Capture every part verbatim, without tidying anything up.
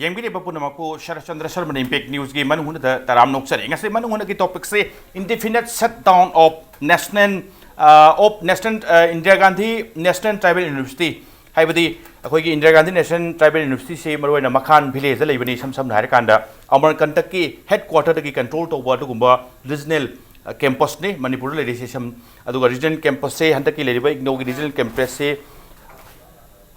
ꯌꯦꯡꯕꯤꯔꯤꯕ ꯄꯨꯝꯅꯃꯛꯄꯨ ꯁꯔꯠꯆꯟꯗ꯭ꯔ ꯁꯔꯃꯅ ꯏꯝꯄꯦꯛ ꯅ꯭ꯌꯨꯁꯀꯤ ꯃꯅꯨꯡ ꯍꯨꯠꯅꯗ ꯇꯔꯥꯝꯅ ꯑꯣꯛꯆꯔꯤ꯫ ꯉꯁꯤ ꯃꯅꯨꯡ ꯍꯨꯠꯅꯒꯤ ꯇꯣꯄꯤꯛꯁꯤ indefinite shutdown of national, uh, of national, uh, Indira Gandhi National Tribal University, ꯍꯥꯏꯕꯗꯤ ꯑꯩꯈꯣꯏꯒꯤ ꯏꯟꯗꯤꯔꯥ ꯒꯥꯟꯙꯤ ꯅꯦꯁꯅꯦꯜ ꯇ꯭ꯔꯥꯏꯕꯦꯜ ꯌꯨꯅꯤꯚꯔꯁꯤꯇꯤꯁꯤ ꯃꯔꯨꯑꯣꯏꯅ ꯃꯈꯥꯟ ꯚꯤꯂꯦꯖꯇ ꯂꯩꯕꯅꯤ꯫ ꯏꯁꯝ ꯁꯝꯅ ꯍꯥꯏꯔꯀꯥꯟꯗ ꯑꯃꯔꯀꯟꯇꯛꯀꯤ ꯍꯦꯗ ꯀ꯭ꯋꯥꯇꯔꯗꯒꯤ ꯀꯟꯇ꯭ꯔꯣꯜ ꯇꯧꯕ ꯑꯗꯨꯒꯨꯝꯕ ꯔꯤꯖꯅꯦꯜ ꯀꯦꯝꯄꯁꯅꯤ ꯃꯅꯤꯄꯨꯔꯗ ꯂꯩꯔꯤꯁꯦ꯫ ꯁꯝ ꯑꯗꯨꯒ ꯔꯤꯖꯅꯦꯜ ꯀꯦꯝꯄꯁꯁꯦ ꯍꯟꯗꯛꯀꯤ ꯂꯩꯔꯤꯕ ꯏꯒꯅꯧꯒꯤ ꯔꯤꯖꯅꯦꯜ ꯀꯦꯝꯄꯁꯁꯦ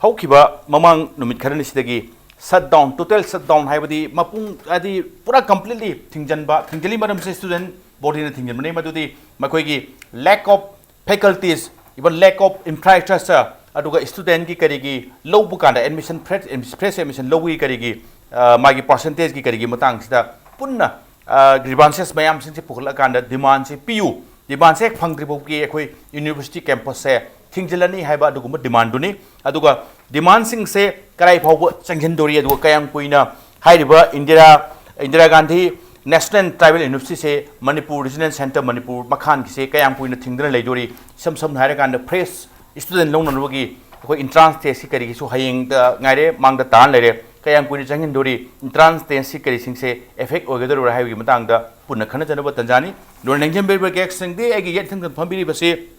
ꯍꯧꯈꯤꯕ ꯃꯃꯥꯡ ꯅꯨꯃꯤꯠ ꯈꯔꯅꯤ ꯁꯤꯗꯒꯤ ꯁꯠ ꯗꯥꯎꯟ, ꯇꯣꯇꯦꯜ ꯁꯠ ꯗꯥꯎꯟ ꯍꯥꯏꯕꯗꯤ ꯃꯄꯨꯡ, ꯍꯥꯏꯗꯤ ꯄꯨꯔꯥ ꯀꯝꯄ꯭ꯂꯤꯠꯂꯤ ꯊꯤꯡꯖꯤꯟꯕ, ꯊꯤꯡꯖꯤꯜꯂꯤ ꯃꯔꯝꯁꯦ ꯁ꯭ꯇꯨꯗꯦꯟ ꯕꯣꯗꯤꯅ ꯊꯤꯡꯖꯤꯟꯕꯅꯤ꯫ ꯃꯗꯨꯗꯤ ꯃꯈꯣꯏꯒꯤ lack of faculties, even lack of infrastructure, ꯑꯗꯨꯒ ꯁ꯭ꯇꯨꯗꯦꯟꯒꯤ ꯀꯔꯤꯒꯤ ꯂꯧꯕ ꯀꯥꯟꯗ ꯑꯦꯗꯃꯤꯁꯟ, ꯐ꯭ꯔꯦꯁ, ꯐ꯭ꯔꯦꯁ ꯑꯦꯗꯃꯤꯁꯟ ꯂꯧꯕꯒꯤ ꯀꯔꯤꯒꯤ, ꯑ, ꯃꯥꯒꯤ ꯄꯥꯔꯁꯦꯟꯇꯦꯖꯀꯤ ꯀꯔꯤꯒꯤ ꯃꯇꯥꯡꯁꯤꯗ ꯄꯨꯟꯅ, ꯑ, ꯒ꯭ꯔꯤꯚꯥꯟꯁꯦꯁ ꯃꯌꯥꯝꯁꯤꯡꯁꯦ ꯄꯨꯈꯠꯂꯀꯥꯟꯗ ꯗꯤꯃꯥꯟꯁꯦ ꯄꯤꯌꯨ, ꯗꯤꯃꯥꯟꯁꯦ ꯍꯦꯛ ꯐꯪꯗ꯭ꯔꯤ ꯐꯥꯎꯒꯤ ꯑꯩꯈꯣꯏ ꯌꯨꯅꯤꯚꯔꯁꯤꯇꯤ ꯀꯦꯝꯄꯁꯁꯦ ꯊꯤꯡꯖꯤꯜꯂꯅꯤ ꯍꯥꯏꯕ ꯑꯗꯨꯒꯨꯝꯕ ꯗꯤꯃꯥꯟꯗꯨꯅꯤ꯫ ꯑꯗꯨꯒ ꯗꯤꯃꯥꯟꯁꯤꯡꯁꯦ ꯀꯗꯥꯏ ꯐꯥꯎꯕ ꯆꯪꯁꯤꯟꯗꯣꯔꯤ, ꯑꯗꯨꯒ ꯀꯌꯥꯝ ꯀꯨꯏꯅ ꯍꯥꯏꯔꯤꯕ ꯏꯟꯗꯤꯔꯥ, ꯏꯟꯗꯤꯔꯥ ꯒꯥꯟꯙꯤ ꯅꯦꯁꯅꯦꯜ ꯇ꯭ꯔꯥꯏꯕꯦꯜ ꯌꯨꯅꯤꯚꯔꯁꯤꯇꯤꯁꯦ ꯃꯅꯤꯄꯨꯔ ꯔꯤꯖꯅꯦꯜ ꯁꯦꯟꯇꯔ ꯃꯅꯤꯄꯨꯔ ꯃꯈꯥꯟꯒꯤꯁꯦ ꯀꯌꯥꯝ ꯀꯨꯏꯅ ꯊꯤꯡꯗꯅ ꯂꯩꯗꯣꯔꯤ? ꯏꯁꯝ ꯁꯝꯅ ꯍꯥꯏꯔꯀꯥꯟꯗ ꯐ꯭ꯔꯦꯁ ꯁ꯭ꯇꯨꯗꯦꯟ ꯂꯧꯅꯅꯕꯒꯤ ꯑꯩꯈꯣꯏ ꯏꯟꯇ꯭ꯔꯥꯟꯁ ꯇꯦꯁꯀꯤ ꯀꯔꯤꯒꯤꯁꯨ ꯍꯌꯦꯡꯗ ꯉꯥꯏꯔꯦ, ꯃꯥꯡꯗ ꯇꯥꯟ ꯂꯩꯔꯦ꯫ ꯀꯌꯥꯝ ꯀꯨꯏꯅ ꯆꯪꯍꯟꯗꯣꯔꯤ? ꯏꯟꯇ꯭ꯔꯥꯟꯁ ꯇꯦꯁꯀꯤ ꯀꯔꯤꯁꯤꯡꯁꯦ ꯑꯦꯐꯦꯛ ꯑꯣꯏꯒꯗꯧꯔꯤꯕ꯭ꯔꯥ ꯍꯥꯏꯕꯒꯤ ꯃꯇꯥꯡꯗ ꯄꯨꯟꯅ ꯈꯟꯅꯖꯅꯕ ꯇꯟꯖꯥꯅꯤ꯫ ꯂꯣꯏꯅ ꯅꯤꯡꯁꯤꯡꯕꯤꯔꯤꯕ ꯒꯦꯁꯁꯤꯡꯗꯤ ꯑꯩꯒꯤ ꯌꯦꯠ ꯊꯪꯗ ꯐꯝꯕꯤꯔꯤꯕꯁꯤ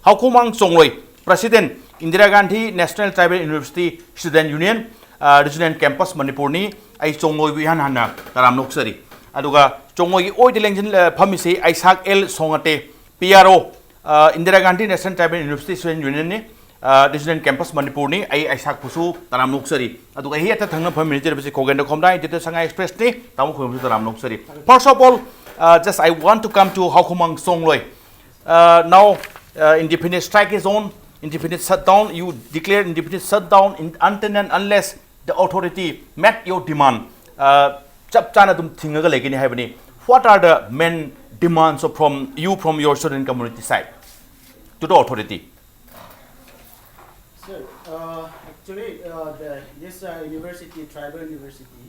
ꯍꯥꯎꯈꯣꯡꯃꯥꯡ Chongloi, president, Indira Gandhi national tribal university student union, uh, regional campus ꯃꯅꯤꯄꯨꯔꯅꯤ꯫ ꯑꯩ ꯆꯣꯡꯂꯣꯏꯕꯨ ꯏꯍꯥꯟ ꯍꯥꯟꯅ ꯇꯔꯥꯝꯅ ꯑꯣꯛꯆꯔꯤ꯫ ꯑꯗꯨꯒ ꯆꯣꯡꯂꯣꯏꯒꯤ ꯑꯣꯏꯗ ꯂꯦꯡꯖꯤꯟ-, ꯑ, ꯐꯝꯃꯤꯁꯤ ꯑꯩꯁꯥꯛ ꯑꯦꯜ ꯁꯣꯉꯇꯦ, ꯄꯤ R O, uh, Indira Gandhi national tribal university student ꯌꯨꯅꯤꯌꯟꯅꯤ, ꯑ, ꯔꯤꯖꯅꯦꯜ ꯀꯦꯝꯄꯁ ꯃꯅꯤꯄꯨꯔꯅꯤ꯫ ꯑꯩ ꯑꯩꯁꯥꯛꯄꯨꯁꯨ ꯇꯔꯥꯝꯅ ꯑꯣꯛꯆꯔꯤ꯫ ꯑꯗꯨꯒ ꯑꯩ ꯍꯦꯛꯇ ꯊꯪꯅ ꯐꯝꯃꯤꯟꯅꯖꯔꯤꯕꯁꯤ ꯈꯣꯒꯦꯟꯗ꯭ꯔ ꯈꯣꯝꯗꯥ, ꯏꯗꯤꯇꯔ ꯁꯉꯥꯏ ꯑꯦꯛꯁꯄ꯭ꯔꯦꯁꯅꯤ꯫ ꯇꯥꯃꯣ ꯈꯣꯏꯕꯨꯁꯨ ꯇꯔꯥꯝꯅ ꯑꯣꯛꯆꯔꯤ꯫ First of all, uh, just I want to come to Haokhomang Songloi. Uh, now, uh, indefinite strike is on, indefinite shutdown. You declare indefinite shutdown in, until and unless the authority met your demand. Uh, ꯆꯞ ꯆꯥꯅ ꯑꯗꯨꯝ ꯊꯤꯡꯉꯒ ꯂꯩꯒꯅꯤ ꯍꯥꯏꯕꯅꯤ꯫ What are the main demands of, from you, from your student community side to the authority? Sir, uh, actually, uh, the, this, uh, university, tribal university,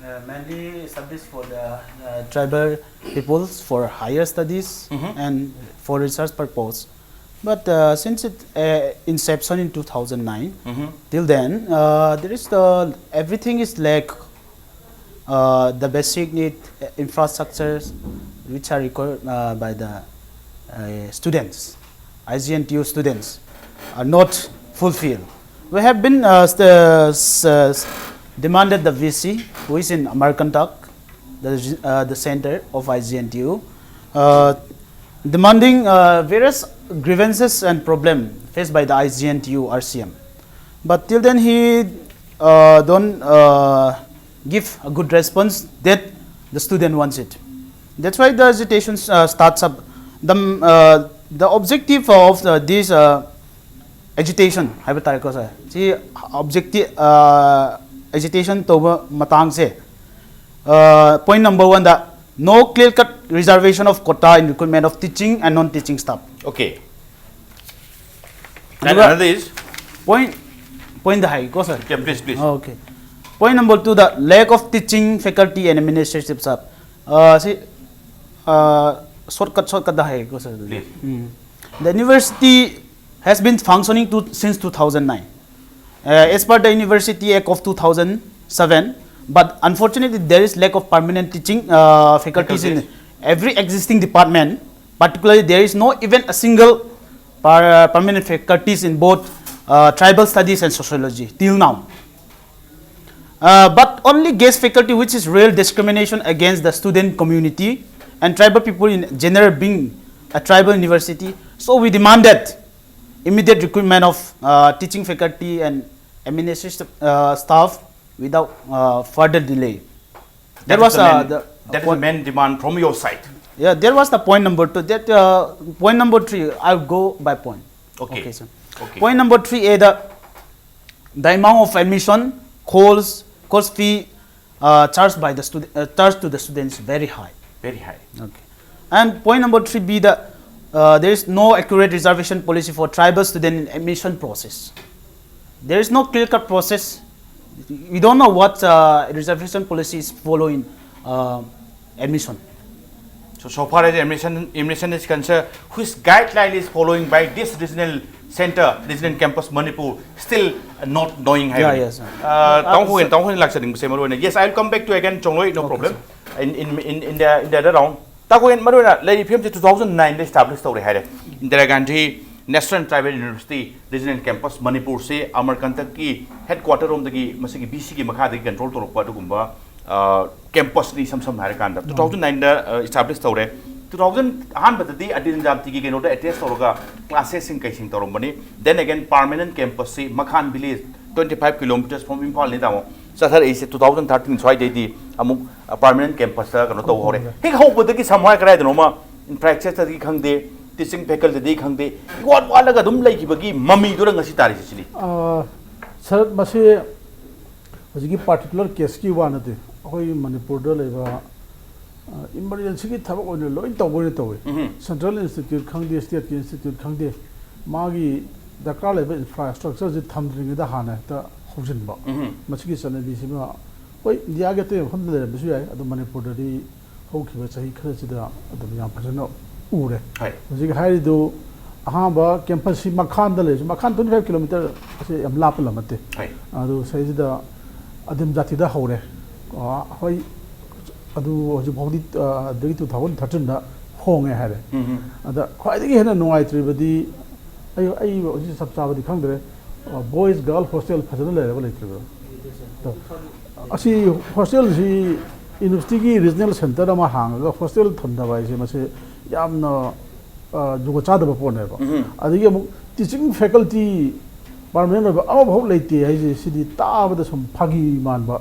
uh, mainly established for the, uh, tribal peoples for higher studies Mhm. and for research purpose. But uh, since it uh, inception in two thousand nine, till then uh, there is the everything is lack. Uh, the basic need uh, infrastructures which are required uh, by the uh, students, I G N T U students, are not fulfilled. We have been uh, st- uh, s- uh, s- demanded the V C, who is in Amarkantak, the, uh, the center of I G N T U, uh, demanding uh, various grievances and problem faced by the I G N T U R C M. But till then, he uh, don't uh, give a good response that the student wants it. That's why the agitation uh, starts up. The, uh, the objective of uh, this uh, agitation, ꯍꯥꯏꯕ ꯇꯥꯔꯦꯀꯣ ꯁꯥꯔ, ꯁꯤ objective uh, agitation ꯇꯧꯕ ꯃꯇꯥꯡꯁꯦ, uh, point number one the no clear cut reservation of quota in recruitment of teaching and non teaching staff. Okay. And ꯑꯗꯨꯒ- another is, Point point ꯗ ꯍꯥꯏꯒꯦꯀꯣ ꯁꯥꯔ. yeah, please, please. Okay. Point number two the lack of teaching faculty and administrative staff. Uh, ꯁꯤ uh, shortcut shortcut ꯗ ꯍꯥꯏꯒꯦꯀꯣ ꯁꯥꯔ ꯑꯗꯨꯗꯤ. Please. Mm. The university has been functioning to, since two thousand nine. Uh, as per the University Act of two thousand seven, but unfortunately there is lack of permanent teaching uh, faculties in Faculties. Every existing department. Particularly, there is no even a single par- uh, permanent faculties in both uh, tribal studies and sociology till now. Uh, but only guest faculty, which is real discrimination against the student community and tribal people in general, being a tribal university. So we demanded immediate recruitment of uh, teaching faculty and administrative uh, staff without uh, further delay. There That was is the uh, main- the that is point- the main demand from your side. Yeah, there was the point number two. That uh, point number three, I'll go by point. Okay. Okay, sir. Okay. Point number three A, the the amount of admission, course course fee uh, charged by the student uh, charged to the students very high. Very high. Okay. And point number three B, the uh, there is no accurate reservation policy for tribal student in admission process. There is no clear-cut process. We don't know what uh, reservation policy is following uh, admission. So, so far as admission, admission is concerned, which guideline is following by this regional center, regional campus Manipur, still not knowing. Yeah, yes, sir. Uh, Uh, Tangkhul, sir. Tangkhul ꯂꯥꯛꯆꯅꯤꯡꯕꯁꯦ ꯃꯔꯨ ꯑꯣꯏꯅ, yes, I will come back to again Chongloi, no Okay, problem. In, in, in, in the, in the other round. ꯇꯥꯡꯈꯨꯜ, ꯃꯔꯨ ꯑꯣꯏꯅ ꯂꯩꯔꯤꯕ ꯐꯤꯕꯝꯁꯦ two thousand nine ꯗ establish ꯇꯧꯔꯦ ꯍꯥꯏꯔꯦ, Indira Gandhi National Tribal University Regional Campus ꯃꯅꯤꯄꯨꯔꯁꯦ ꯑꯃꯔꯀꯟꯇꯛꯀꯤ headquarter ꯔꯣꯝꯗꯒꯤ, ꯃꯁꯤꯒꯤ B ꯁꯤꯒꯤ ꯃꯈꯥꯗꯒꯤ control ꯇꯧꯔꯛꯄ ꯑꯗꯨꯒꯨꯝꯕ campus ꯅꯤ, ꯏꯁꯝ ꯁꯝꯅ ꯍꯥꯏꯔꯀꯥꯟꯗ꯫ Two thousand nine ꯗ establish ꯇꯧꯔꯦ꯫ Two thousand, ꯑꯍꯥꯟꯕꯗꯗꯤ ꯑꯗꯤꯝ ꯖꯥꯇꯤꯒꯤ ꯀꯩꯅꯣꯗ attach ꯇꯧꯔꯒ classes ꯁꯤꯡ ꯀꯩꯁꯤꯡ ꯇꯧꯔꯝꯕꯅꯤ꯫ Then again permanent campus ꯁꯤ ꯃꯈꯥꯟ village, twenty five kilometers from ꯏꯝꯐꯥꯜꯅꯤ ꯇꯥꯃꯣ, ꯆꯠꯊꯔꯛꯏꯁꯦ꯫ Two thousand thirteen ꯁ꯭ꯋꯥꯏꯗꯩꯗꯤ ꯑꯃꯨꯛ permanent campus ꯇ ꯀꯩꯅꯣ ꯇꯧ ꯍꯧꯔꯦ꯫ ꯍꯦꯛ ꯍꯧꯕꯗꯒꯤ ꯁꯝꯍꯥꯏ ꯀꯗꯥꯏꯗꯅꯣꯃ infrastructure ꯗꯒꯤ ꯈꯪꯗꯦ, teaching faculty ꯗꯒꯤ ꯈꯪꯗꯦ, ꯏꯋꯥꯠ ꯋꯥꯠꯂꯒ ꯑꯗꯨꯝ ꯂꯩꯈꯤꯕꯒꯤ ꯃꯃꯤꯗꯨꯅ ꯉꯁꯤ ꯇꯥꯔꯤꯁꯦ ꯁꯤꯅꯤ꯫ ꯑꯥ, ꯁꯔ, ꯃꯁꯤ ꯍꯧꯖꯤꯛꯀꯤ particular case ꯀꯤ ꯋꯥ ꯅꯠꯇꯦ, ꯑꯩꯈꯣꯏ ꯃꯅꯤꯄꯨꯔꯗ ꯂꯩꯕ emergency ꯒꯤ ꯊꯕꯛ ꯑꯣꯏꯅ ꯂꯣꯏ ꯇꯧꯕ ꯑꯣꯏꯅ ꯇꯧꯏ꯫ ꯎꯝ꯫ Central institute ꯈꯪꯗꯦ, state ꯀꯤ institute ꯈꯪꯗꯦ, ꯃꯥꯒꯤ ꯗꯔꯀꯥꯔ ꯂꯩꯕ infrastructure ꯁꯤ ꯊꯝꯗ꯭ꯔꯤꯉꯩꯗ ꯍꯥꯟꯅ ꯍꯦꯛꯇ ꯍꯧꯖꯤꯟꯕ꯫ ꯎꯝ꯫ ꯃꯁꯤꯒꯤ ꯆꯠꯅꯕꯤꯁꯤꯃ ꯍꯣꯏ, ꯏꯟꯗꯤꯌꯥꯒꯤ ꯑꯇꯩ ꯃꯐꯝꯗ ꯂꯩꯔꯝꯕꯁꯨ ꯌꯥꯏ, ꯑꯗꯣ ꯃꯅꯤꯄꯨꯔꯗꯗꯤ ꯍꯧꯈꯤꯕ ꯆꯍꯤ ꯈꯔꯁꯤꯗ ꯑꯗꯨꯝ ꯌꯥꯝ ꯐꯖꯅ ꯎꯔꯦ꯫ ꯍꯣꯏ꯫ ꯍꯧꯖꯤꯛ ꯍꯥꯏꯔꯤꯗꯨ ꯑꯍꯥꯟꯕ campus ꯁꯤ ꯃꯈꯥꯟꯗ ꯂꯩꯔꯁꯨ, ꯃꯈꯥꯟ twenty five kilometer ꯑꯁꯤ ꯌꯥꯝ ꯂꯥꯞꯄ ꯂꯝ ꯅꯠꯇꯦ꯫ ꯍꯣꯏ꯫ ꯑꯗꯨ ꯁꯤꯗꯩꯁꯤꯗ ꯑꯗꯤꯝ ꯖꯥꯇꯤꯗ ꯍꯧꯔꯦ꯫ ꯑ, ꯍꯣꯏ, ꯑꯗꯨ ꯍꯧꯖꯤꯛ ꯐꯥꯎꯗꯤ, ꯑ, ꯑꯗꯨꯗꯒꯤ two thousand thirteen ꯗ ꯍꯣꯡꯉꯦ ꯍꯥꯏꯔꯦ꯫ ꯎꯝ, ꯎꯝ꯫ ꯑꯗ ꯈ꯭ꯋꯥꯏꯗꯒꯤ ꯍꯦꯟꯅ ꯅꯨꯡꯉꯥꯏꯇ꯭ꯔꯤꯕꯗꯤ, ꯑꯩ, ꯑꯩ ꯍꯧꯖꯤꯛ ꯆꯞ ꯆꯥꯕꯗꯤ ꯈꯪꯗ꯭ꯔꯦ, ꯑ, boys girl hostel ꯐꯖꯅ ꯂꯩꯔꯕ ꯂꯩꯇ꯭ꯔꯤꯕ꯭ꯔꯥ? ꯑꯗꯣ ꯑꯁꯤ hostel ꯁꯤ university ꯒꯤ regional center ꯑꯃ ꯍꯥꯡꯉꯒ hostel ꯊꯝꯗꯕ ꯍꯥꯏꯁꯦ, ꯃꯁꯤ ꯌꯥꯝꯅ, ꯑ, ꯖꯨꯒꯣꯠ ꯆꯥꯗꯕ ꯄꯣꯠꯅꯦꯕ꯫ ꯎꯝ꯫ ꯑꯗꯒꯤ ꯑꯃꯨꯛ teaching faculty permanent ꯑꯣꯏꯕ ꯑꯃꯐꯥꯎ ꯂꯩꯇꯦ ꯍꯥꯏꯁꯦ, ꯁꯤꯗꯤ ꯇꯥꯕꯗ ꯁꯨꯝ ꯐꯥꯒꯤ ꯃꯥꯟꯕ,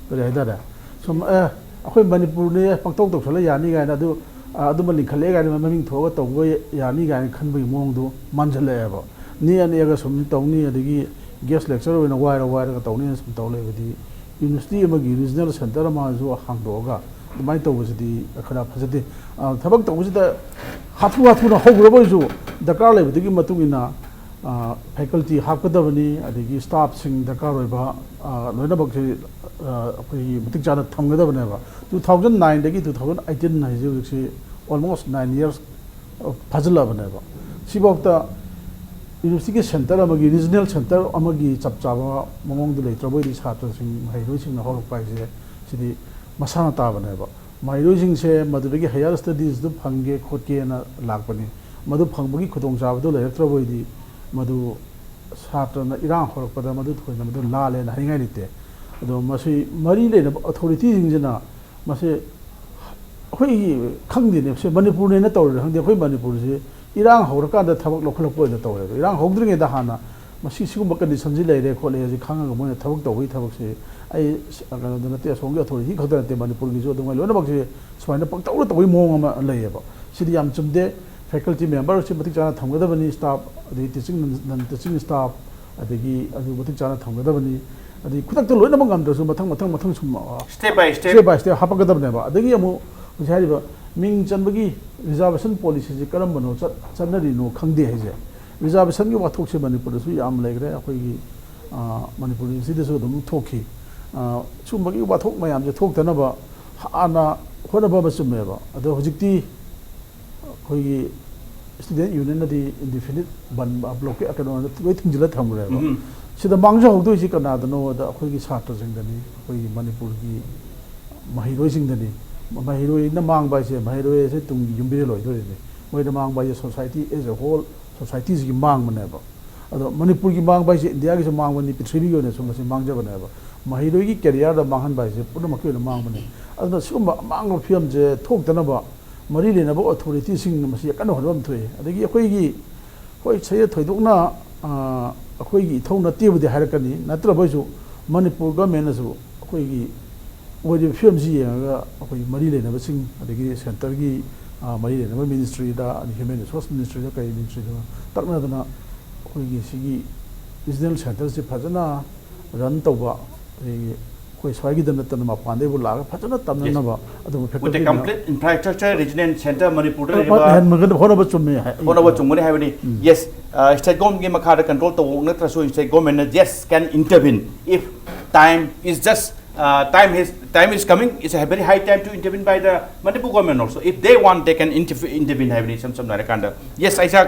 ꯀꯔꯤ ꯍꯥꯏꯇꯥꯔꯦ, ꯁꯨꯝ, ꯑꯦ, ꯑꯩꯈꯣꯏ ꯃꯅꯤꯄꯨꯔꯅꯦ, ꯄꯪꯇꯧ ꯇꯧꯁꯜꯂ ꯌꯥꯅꯤ ꯀꯥꯏꯅ, ꯑꯗꯨ, ꯑ, ꯑꯗꯨꯃ ꯂꯤꯡꯈꯠꯂꯛꯑꯦ ꯀꯥꯏꯅ ꯃꯃꯤꯡ ꯊꯣꯛꯑꯒ ꯇꯧꯕ ꯌꯥꯅꯤ ꯀꯥꯏꯅ ꯈꯟꯕꯒꯤ ꯃꯑꯣꯡꯗꯣ ꯃꯥꯟꯁꯤꯜꯂꯛꯑꯦꯕ꯫ ꯅꯦꯛꯑ ꯅꯦꯛꯑꯒ ꯁꯨꯝ ꯇꯧꯅꯤ, ꯑꯗꯒꯤ guest lecturer ꯑꯣꯏꯅ ꯋꯥꯏꯔ ꯋꯥꯏꯔꯒ ꯇꯧꯅꯤꯅ ꯁꯨꯝ ꯇꯧ ꯂꯩꯕꯗꯤ, university ꯑꯃꯒꯤ regional center ꯑꯃꯁꯨ ꯍꯥꯡꯗꯣꯛꯑꯒ ꯑꯗꯨꯃꯥꯏꯅ ꯇꯧꯕꯁꯤꯗꯤ ꯈꯔ ꯐꯖꯗꯦ꯫ ꯑ, ꯊꯕꯛ ꯇꯧꯕꯁꯤꯗ ꯍꯥꯊꯨ ꯍꯥꯊꯨꯅ ꯍꯧꯈ꯭ꯔꯕ ꯑꯣꯏꯔꯁꯨ, ꯗꯔꯀꯥꯔ ꯂꯩꯕꯗꯨꯒꯤ ꯃꯇꯨꯡ ꯏꯟꯅ, ꯑ, faculty ꯍꯥꯞꯀꯗꯕꯅꯤ, ꯑꯗꯒꯤ staff ꯁꯤꯡ ꯗꯔꯀꯥꯔ ꯑꯣꯏꯕ, ꯑ, ꯂꯣꯏꯅꯃꯛꯁꯤ, ꯑ, ꯑꯩꯈꯣꯏꯒꯤ ꯃꯇꯤꯛ ꯆꯥꯅ ꯊꯝꯒꯗꯕꯅꯦꯕ꯫ Two thousand nine ꯗꯒꯤ two thousand eighteen ꯍꯥꯏꯁꯦ ꯍꯧꯖꯤꯛꯁꯤ almost nine years ꯐꯥꯖꯤꯜꯂꯛꯑꯕꯅꯦꯕ꯫ ꯁꯤꯐꯥꯎꯗ university ꯒꯤ centre ꯑꯃꯒꯤ, regional centre ꯑꯃꯒꯤ ꯆꯞ ꯆꯥꯕ ꯃꯑꯣꯡꯗ ꯂꯩꯇ꯭ꯔꯕꯣꯏꯗꯤ ꯁꯥꯇ꯭ꯔꯁꯤꯡ, ꯃꯍꯩꯔꯣꯏꯁꯤꯡꯅ ꯍꯧꯔꯛꯄ ꯍꯥꯏꯁꯦ ꯁꯤꯗꯤ ꯃꯁꯥꯅ ꯇꯥꯕꯅꯦꯕ꯫ ꯃꯍꯩꯔꯣꯏꯁꯤꯡꯁꯦ ꯃꯗꯨꯗꯒꯤ higher studies ꯗꯨ ꯐꯪꯒꯦ ꯈꯣꯠꯀꯦꯅ ꯂꯥꯛꯄꯅꯤ꯫ ꯃꯗꯨ ꯐꯪꯕꯒꯤ ꯈꯨꯗꯣꯡꯆꯥꯕꯗꯨ ꯂꯩꯔꯛꯇ꯭ꯔꯕꯣꯏꯗꯤ ꯃꯗꯨ ꯁꯥꯇ꯭ꯔꯅ ꯏꯔꯥꯡ ꯍꯧꯔꯛꯄꯗ ꯃꯗꯨ ꯊꯣꯏꯅ ꯃꯗꯨ ꯂꯥꯜꯂꯦꯅ ꯍꯥꯏꯅꯤꯡꯉꯥꯏ ꯂꯩꯇꯦ꯫ ꯑꯗꯣ ꯃꯁꯤ ꯃꯔꯤ ꯂꯩꯅꯕ authority ꯁꯤꯡꯁꯤꯅ ꯃꯁꯤ ꯑꯩꯈꯣꯏꯒꯤ ꯈꯪꯗꯦꯅꯦ, ꯁꯤ ꯃꯅꯤꯄꯨꯔꯅꯦꯅ ꯇꯧꯔꯤꯔꯥ ꯈꯪꯗꯦ, ꯑꯩꯈꯣꯏ ꯃꯅꯤꯄꯨꯔꯁꯤ ꯏꯔꯥꯡ ꯍꯧꯔꯀꯥꯟꯗ ꯊꯕꯛ ꯂꯧꯈꯠꯂꯛꯄ ꯑꯣꯏꯅ ꯇꯧꯔꯦꯕ꯫ ꯏꯔꯥꯡ ꯍꯧꯗ꯭ꯔꯤꯉꯩꯗ ꯍꯥꯟꯅ ꯃꯁꯤ ꯁꯤꯒꯨꯝꯕ condition ꯁꯤ ꯂꯩꯔꯦ ꯈꯣꯠꯂꯦ ꯍꯧꯖꯤꯛ ꯈꯪꯉꯒ ꯃꯣꯏꯅ ꯊꯕꯛ ꯇꯧꯕꯒꯤ ꯊꯕꯛꯁꯤ ꯑꯩ ꯀꯩꯅꯣꯗ ꯅꯠꯇꯦ, ꯑꯁꯣꯝꯒꯤ authority ꯈꯛꯇ ꯅꯠꯇꯦ, ꯃꯅꯤꯄꯨꯔꯒꯤꯁꯨ ꯑꯗꯨꯃꯥꯏꯅ ꯂꯣꯏꯅꯃꯛꯁꯦ ꯁꯨꯃꯥꯏꯅ ꯄꯪꯇꯧꯗ ꯇꯧꯕꯒꯤ ꯃꯑꯣꯡ ꯑꯃ ꯂꯩꯌꯦꯕ꯫ ꯁꯤꯗꯤ ꯌꯥꯝ ꯆꯨꯝꯗꯦ꯫ Faculty member ꯁꯤ ꯃꯇꯤꯛ ꯆꯥꯅ ꯊꯝꯒꯗꯕꯅꯤ, staff ꯑꯗꯒꯤ teaching, non teaching staff ꯑꯗꯒꯤ ꯑꯗꯨ ꯃꯇꯤꯛ ꯆꯥꯅ ꯊꯝꯒꯗꯕꯅꯤ꯫ ꯑꯗꯒꯤ ꯈꯨꯗꯛꯇ ꯂꯣꯏꯅꯃꯛ ꯉꯝꯗ꯭ꯔꯁꯨ ꯃꯊꯪ ꯃꯊꯪ ꯃꯊꯪ ꯁꯨꯝ, ꯑ, Step by step. Step by step ꯍꯥꯞꯄꯛꯀꯗꯕꯅꯦꯕ꯫ ꯑꯗꯒꯤ ꯑꯃꯨꯛ ꯍꯧꯖꯤꯛ ꯍꯥꯏꯔꯤꯕ ꯃꯤꯡ ꯆꯟꯕꯒꯤ reservation policy ꯁꯤ ꯀꯔꯝꯕꯅꯣ ꯆꯠ-, ꯆꯠꯅꯔꯤꯅꯣ ꯈꯪꯗꯦ ꯍꯥꯏꯁꯦ꯫ Reservation ꯒꯤ ꯋꯥꯊꯣꯛꯁꯦ ꯃꯅꯤꯄꯨꯔꯗꯁꯨ ꯌꯥꯝ ꯂꯩꯈ꯭ꯔꯦ, ꯑꯩꯈꯣꯏꯒꯤ, ꯑ, ꯃꯅꯤꯄꯨꯔ university ꯗꯁꯨ ꯑꯗꯨꯝ ꯊꯣꯛꯈꯤ꯫ ꯑ, ꯁꯨꯝꯕꯒꯤ ꯋꯥꯊꯣꯛ ꯃꯌꯥꯝꯁꯦ ꯊꯣꯛꯇꯅꯕ ꯍꯥꯟꯅ ꯍꯣꯠꯅꯕ ꯑꯃ ꯆꯨꯝꯃꯦꯕ꯫ ꯑꯗꯣ ꯍꯧꯖꯤꯛꯇꯤ ꯑꯩꯈꯣꯏꯒꯤ student union ꯅꯗꯤ indefinite ꯕꯟ, blockade ꯀꯩꯅꯣ ꯂꯣꯏ ꯊꯤꯡꯖꯤꯜꯂ ꯊꯝꯈ꯭ꯔꯦꯕ꯫ ꯎꯝ꯫ ꯁꯤꯗ ꯃꯥꯡꯖꯍꯧꯗꯣꯏꯁꯤ ꯀꯅꯥꯗꯅꯣꯗ ꯑꯩꯈꯣꯏꯒꯤ ꯁꯥꯇ꯭ꯔꯁꯤꯡꯗꯅꯤ, ꯑꯩꯈꯣꯏꯒꯤ ꯃꯅꯤꯄꯨꯔꯒꯤ ꯃꯍꯩꯔꯣꯏꯁꯤꯡꯗꯅꯤ꯫ ꯃꯍꯩꯔꯣꯏꯅ ꯃꯥꯡꯕ ꯍꯥꯏꯁꯦ, ꯃꯍꯩꯔꯣꯏ ꯑꯁꯦ ꯇꯨꯡꯒꯤ ꯌꯨꯝꯕꯤꯔꯦꯜ ꯑꯣꯏꯗꯣꯔꯤꯅꯤ꯫ ꯃꯣꯏꯗ ꯃꯥꯡꯕ ꯍꯥꯏꯁꯦ society as a whole, society ꯁꯤꯒꯤ ꯃꯥꯡꯕꯅꯦꯕ꯫ ꯑꯗꯣ ꯃꯅꯤꯄꯨꯔꯒꯤ ꯃꯥꯡꯕ ꯍꯥꯏꯁꯦ ꯏꯟꯗꯤꯌꯥꯒꯤꯁꯨ ꯃꯥꯡꯕꯅꯤ, ꯄ꯭ꯔꯤꯊꯤꯕꯤꯒꯤ ꯑꯣꯏꯅꯁꯨ ꯃꯁꯤ ꯃꯥꯡꯖꯕꯅꯦꯕ꯫ ꯃꯍꯩꯔꯣꯏꯒꯤ career ꯗ ꯃꯥꯡꯍꯟꯕ ꯍꯥꯏꯁꯦ ꯄꯨꯝꯅꯃꯛꯀꯤ ꯑꯣꯏꯅ ꯃꯥꯡꯕꯅꯤ꯫ ꯑꯗꯨꯅ ꯁꯤꯒꯨꯝꯕ ꯑꯃꯥꯡꯕ ꯐꯤꯕꯝꯁꯦ ꯊꯣꯛꯇꯅꯕ ꯃꯔꯤ ꯂꯩꯅꯕ authority ꯁꯤꯡꯅ ꯃꯁꯤ ꯀꯟꯅ ꯍꯣꯠꯅꯕ ꯑꯃ ꯊꯣꯛꯑꯦ꯫ ꯑꯗꯒꯤ ꯑꯩꯈꯣꯏꯒꯤ, ꯍꯣꯏ, ꯁꯤꯗ ꯊꯣꯏꯗꯣꯛꯅ, ꯑ, ꯑꯩꯈꯣꯏꯒꯤ ꯏꯊꯧ ꯅꯠꯇꯦꯕꯨꯗꯤ ꯍꯥꯏꯔꯛꯀꯅꯤ, ꯅꯠꯇ꯭ꯔꯕꯁꯨ ꯃꯅꯤꯄꯨꯔ government ꯅꯁꯨ ꯑꯩꯈꯣꯏꯒꯤ ꯑꯣꯏꯔꯤꯕ ꯐꯤꯕꯝꯁꯤ ꯌꯦꯡꯉꯒ ꯑꯩꯈꯣꯏꯒꯤ ꯃꯔꯤ ꯂꯩꯅꯕꯁꯤꯡ, ꯑꯗꯒꯤ centre ꯒꯤ, ꯑ, ꯃꯔꯤ ꯂꯩꯅꯕ ministry ꯗ, ꯑꯗꯩ human resource ministry ꯗ, ꯀꯔꯤ ministry ꯗꯅꯣ ꯇꯛꯅꯗꯅ ꯑꯩꯈꯣꯏꯒꯤ ꯁꯤꯒꯤ regional centre ꯁꯤ ꯐꯖꯅ run ꯇꯧꯕ, ꯑꯗꯒꯤ ꯑꯩꯈꯣꯏ ꯁ꯭ꯋꯥꯏꯒꯤꯗ ꯅꯠꯇꯅ ꯃꯄꯥꯟꯗꯩꯕꯨ ꯂꯥꯛꯑꯒ ꯐꯖꯅ ꯇꯝꯅꯅꯕ ꯑꯗꯨꯒꯨꯝꯕ With a faculty ꯃꯌꯥꯝ complete infrastructure, regional centre ꯃꯅꯤꯄꯨꯔꯗ ꯍꯣꯠꯅ-, ꯂꯩꯔꯤꯕ ꯍꯣꯠꯅꯕ ꯆꯨꯝꯃꯦ ꯍꯥꯏ꯫ ꯍꯣꯠꯅꯕ ꯆꯨꯝꯒꯅꯤ ꯍꯥꯏꯕꯅꯤ꯫ Yes, state government ꯒꯤ ꯃꯈꯥꯗ control ꯇꯧꯕ ꯅꯠꯇ꯭ꯔꯁꯨ state government ꯅ, yes, can intervene if time is just uh, time has time is coming. It's a very high time to intervene by the Manipur government also. If they want, they can interf- intervene ꯍꯥꯏꯕꯅꯤ, ꯏꯁꯝ ꯁꯝꯅ ꯍꯥꯏꯔꯀꯥꯟꯗ. Yes, ꯑꯩꯁꯥꯛ,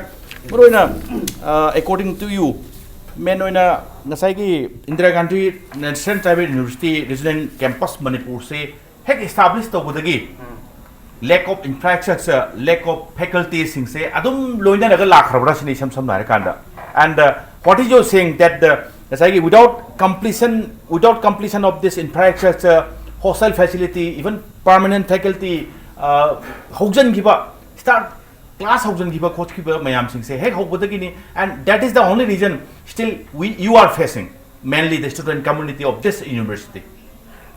ꯃꯔꯨꯑꯣꯏꯅ, uh, according to you, ꯃꯦꯟ ꯑꯣꯏꯅ ꯉꯁꯥꯏꯒꯤ Indira Gandhi national tribal university regional campus ꯃꯅꯤꯄꯨꯔꯁꯤ ꯍꯦꯛ establish ꯇꯧꯕꯗꯒꯤ lack of infrastructure, lack of faculty ꯁꯤꯡꯁꯦ ꯑꯗꯨꯝ ꯂꯣꯏꯅꯔꯒ ꯂꯥꯛꯈ꯭ꯔꯕ꯭ꯔꯥ ꯁꯤꯅꯤ, ꯏꯁꯝ ꯁꯝꯅ ꯍꯥꯏꯔꯀꯥꯟꯗ. And, uh, what is your saying that the, ꯉꯁꯥꯏꯒꯤ, without completion, without completion of this infrastructure, hostel facility, even permanent faculty, uh, ꯍꯧꯖꯤꯟꯈꯤꯕ, start class ꯍꯧꯖꯤꯟꯈꯤꯕ ꯈꯣꯠꯈꯤꯕ ꯃꯌꯥꯝꯁꯤꯡꯁꯦ ꯍꯦꯛ ꯍꯧꯕꯗꯒꯤꯅꯤ, and that is the only reason still we, you are facing, mainly the student community of this university.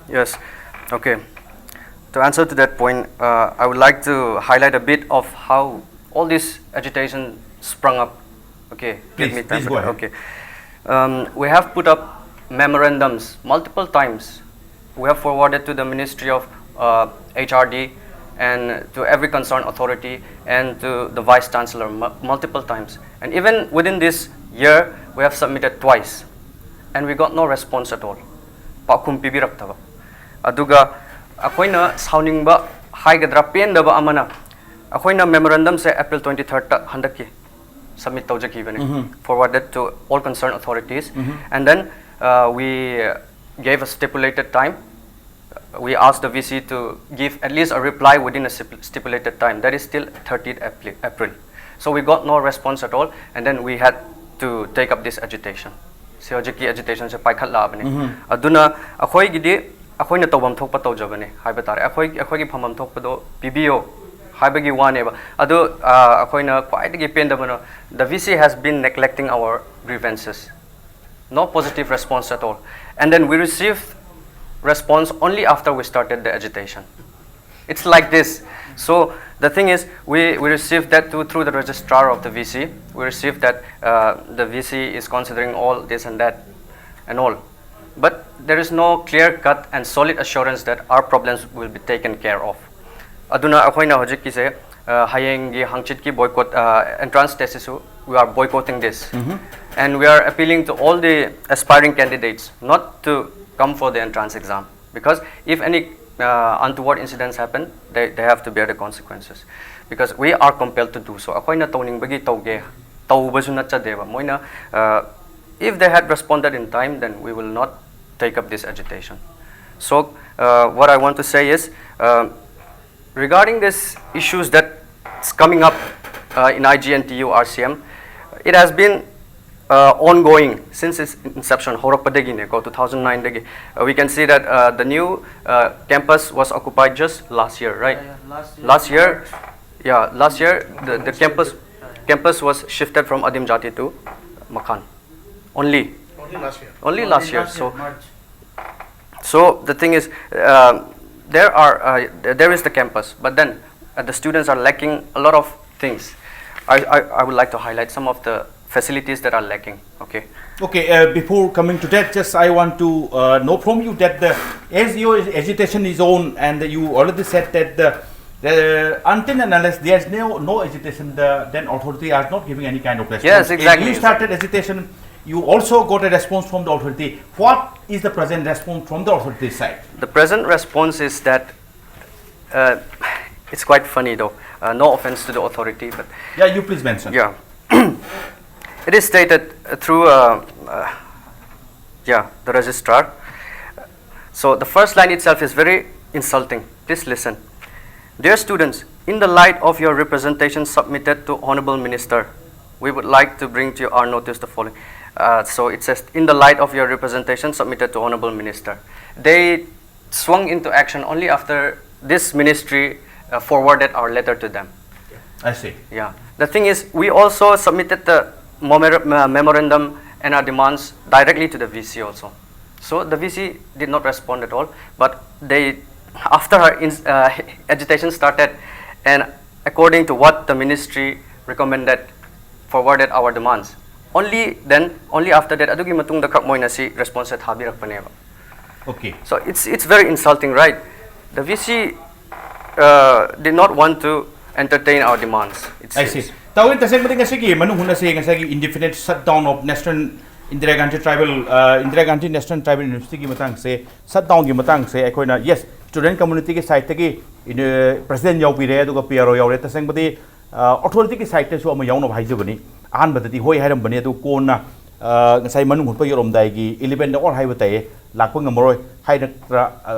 Yes, okay. To answer to that point, uh, I would like to highlight a bit of how all this agitation sprung up. Okay, give Please, me time please for go that. Ahead. Okay. Um, we have put up memorandums multiple times. We have forwarded to the Ministry of uh, H R D and to every concerned authority and to the Vice Chancellor mu- multiple times. And even within this year, we have submitted twice. And we got no response at all. ꯄꯥꯎꯈꯨꯝ ꯄꯤꯕꯤꯔꯛꯇꯕ꯫ ꯑꯗꯨꯒ ꯑꯩꯈꯣꯏꯅ ꯁꯥꯎꯅꯤꯡꯕ ꯍꯥꯏꯒꯗ꯭ꯔꯥ, ꯄꯦꯟꯗꯕ ꯑꯃꯅ, ꯑꯩꯈꯣꯏꯅ ꯃꯦꯃꯣꯔꯦꯟꯗꯝꯁꯦ April twenty ꯊꯥꯔꯠꯇ ꯍꯟꯗꯛꯀꯤ submit ꯇꯧꯖꯈꯤꯕꯅꯤ, forwarded to all concerned authorities, and then uh, we gave a stipulated time. We asked the V C to give at least a reply within a stip- stipulated time. That is still thirtieth April. So we got no response at all, and then we had to take up this agitation. ꯁꯤ ꯍꯧꯖꯤꯛꯀꯤ ꯑꯦꯖꯤꯇꯦꯁꯟꯁꯦ ꯄꯥꯏꯈꯠꯂꯛꯑꯕꯅꯤ꯫ ꯑꯗꯨꯅ ꯑꯩꯈꯣꯏꯒꯤꯗꯤ ꯑꯩꯈꯣꯏꯅ ꯇꯧꯐꯝ ꯊꯣꯛꯄ ꯇꯧꯖꯕꯅꯤ ꯍꯥꯏꯕ ꯇꯥꯔꯦ꯫ ꯑꯩꯈꯣꯏ ꯑꯩꯈꯣꯏꯒꯤ ꯐꯝꯐꯝ ꯊꯣꯛꯄꯗꯣ ꯄꯤꯕꯤꯌꯣ ꯍꯥꯏꯕꯒꯤ ꯋꯥꯅꯦꯕ꯫ ꯑꯗꯨ ꯑꯩꯈꯣꯏꯅ ꯈ꯭ꯋꯥꯏꯗꯒꯤ ꯄꯦꯟꯗꯕꯅ, the V C has been neglecting our grievances. No positive response at all. And then we received response only after we started the agitation. It's like this. So the thing is, we, we received that too through the registrar of the V C. We received that uh, the V C is considering all this and that and all. But there is no clear cut and solid assurance that our problems will be taken care of. ꯑꯗꯨꯅ ꯑꯩꯈꯣꯏꯅ ꯍꯧꯖꯤꯛꯀꯤꯁꯦ, uh, ꯍꯌꯦꯡꯒꯤ ꯍꯪꯆꯤꯠꯀꯤ boycott, uh, entrance test ꯁꯤꯁꯨ, we are boycotting this. And we are appealing to all the aspiring candidates not to come for the entrance exam, because if any uh, untoward incidents happen, they, they have to bear the consequences, because we are compelled to do so. ꯑꯩꯈꯣꯏꯅ ꯇꯧꯅꯤꯡꯕꯒꯤ ꯇꯧꯒꯦ ꯇꯧꯕꯁꯨ ꯅꯠꯆꯗꯦꯕ ꯃꯣꯏꯅ. Uh, if they had responded in time, then we will not take up this agitation. So uh, what I want to say is, uh, regarding these issues that's coming up uh, in I G N T U R C M, it has been uh, ongoing since its inception, ꯍꯧꯔꯛꯄꯗꯒꯤꯅꯦꯀꯣ, two thousand nine ꯗꯒꯤ. Uh, we can see that uh, the new uh, campus was occupied just last year, right? Yeah, yeah, last year, Last year, March. Yeah, last year the, the campus campus was shifted from Adim Jati to Makhan. Only, Only last year. only last year. So, March. so the thing is, um, there are uh, there is the campus, but then uh, the students are lacking a lot of things. I, I, I would like to highlight some of the facilities that are lacking. Okay. Okay, uh, before coming to that, just I want to uh, know from you that the, as your agitation is on, and you already said that the, the until and unless there's no no agitation, the then authority are not giving any kind of response. Yes, exactly. As you started agitation, you also got a response from the authority. What is the present response from the authority side? The present response is that uh, it's quite funny though. Uh, no offense to the authority, but Yeah, you please mention. Yeah. It is stated uh, through, uh, uh, yeah, the registrar. So the first line itself is very insulting. Please listen. Dear students, in the light of your representation submitted to Honorable Minister, we would like to bring to our notice the following. Uh, so it says, in the light of your representation submitted to Honorable Minister. They swung into action only after this ministry uh, forwarded our letter to them. I see. Yeah. The thing is, we also submitted the momer- uh, memorandum and our demands directly to the V C also. So the V C did not respond at all. But they, after her ins- uh, agitation started, and according to what the ministry recommended, forwarded our demands. Only then, only after that, ꯑꯗꯨꯒꯤ ꯃꯇꯨꯡꯗ ꯈꯛ ꯃꯣꯏꯅ ꯁꯤ response say ꯊꯥꯕꯤꯔꯛꯄꯅꯦꯕ. Okay. So it's it's very insulting, right? The V C uh, did not want to entertain our demands. It I seems. See. ꯇꯧꯏ, ꯇꯁꯦꯡꯕꯗꯤ ꯉꯁꯤꯒꯤ ꯃꯅꯨꯡ ꯍꯨꯠꯅꯁꯤ ꯉꯁꯥꯏꯒꯤ indefinite shutdown of national Indira Gandhi tribal Indira Gandhi national tribal ꯌꯨꯅꯤꯚꯔꯁꯤꯇꯤꯒꯤ ꯃꯇꯥꯡꯁꯦ, ꯁꯠ ꯗꯥꯎꯟꯒꯤ ꯃꯇꯥꯡꯁꯦ ꯑꯩꯈꯣꯏꯅ, ꯌꯦꯁ, ꯁ꯭ꯇꯨꯗꯦꯟ ꯀꯝꯃꯨꯅꯤꯇꯤꯒꯤ ꯁꯥꯏꯠꯇꯒꯤ ꯄ꯭ꯔꯦꯁꯤꯗꯦꯟ ꯌꯥꯎꯕꯤꯔꯦ, ꯑꯗꯨꯒ ꯄꯤ ꯑꯥꯔ ꯑꯣ ꯌꯥꯎꯔꯦ꯫ ꯇꯁꯦꯡꯕꯗꯤ ꯑꯣꯊꯣꯔꯤꯇꯤꯒꯤ ꯁꯥꯏꯠꯇꯁꯨ ꯑꯃ ꯌꯥꯎꯅꯕ ꯍꯥꯏꯖꯕꯅꯤ꯫ ꯑꯍꯥꯟꯕꯗꯗꯤ ꯍꯣꯏ ꯍꯥꯏꯔꯝꯕꯅꯤ, ꯑꯗꯨ ꯀꯣꯟꯅ ꯉꯁꯥꯏ ꯃꯅꯨꯡ ꯍꯨꯠꯄ ꯌꯧꯔꯝꯗꯥꯏꯒꯤ ꯏꯂꯦꯚꯦꯟ ꯑꯋꯥꯔ ꯍꯥꯏꯕ ꯇꯥꯏꯌꯦ, ꯂꯥꯛꯄ ꯉꯝꯃꯔꯣꯏ ꯍꯥꯏꯔꯛꯇ꯭ꯔꯥ,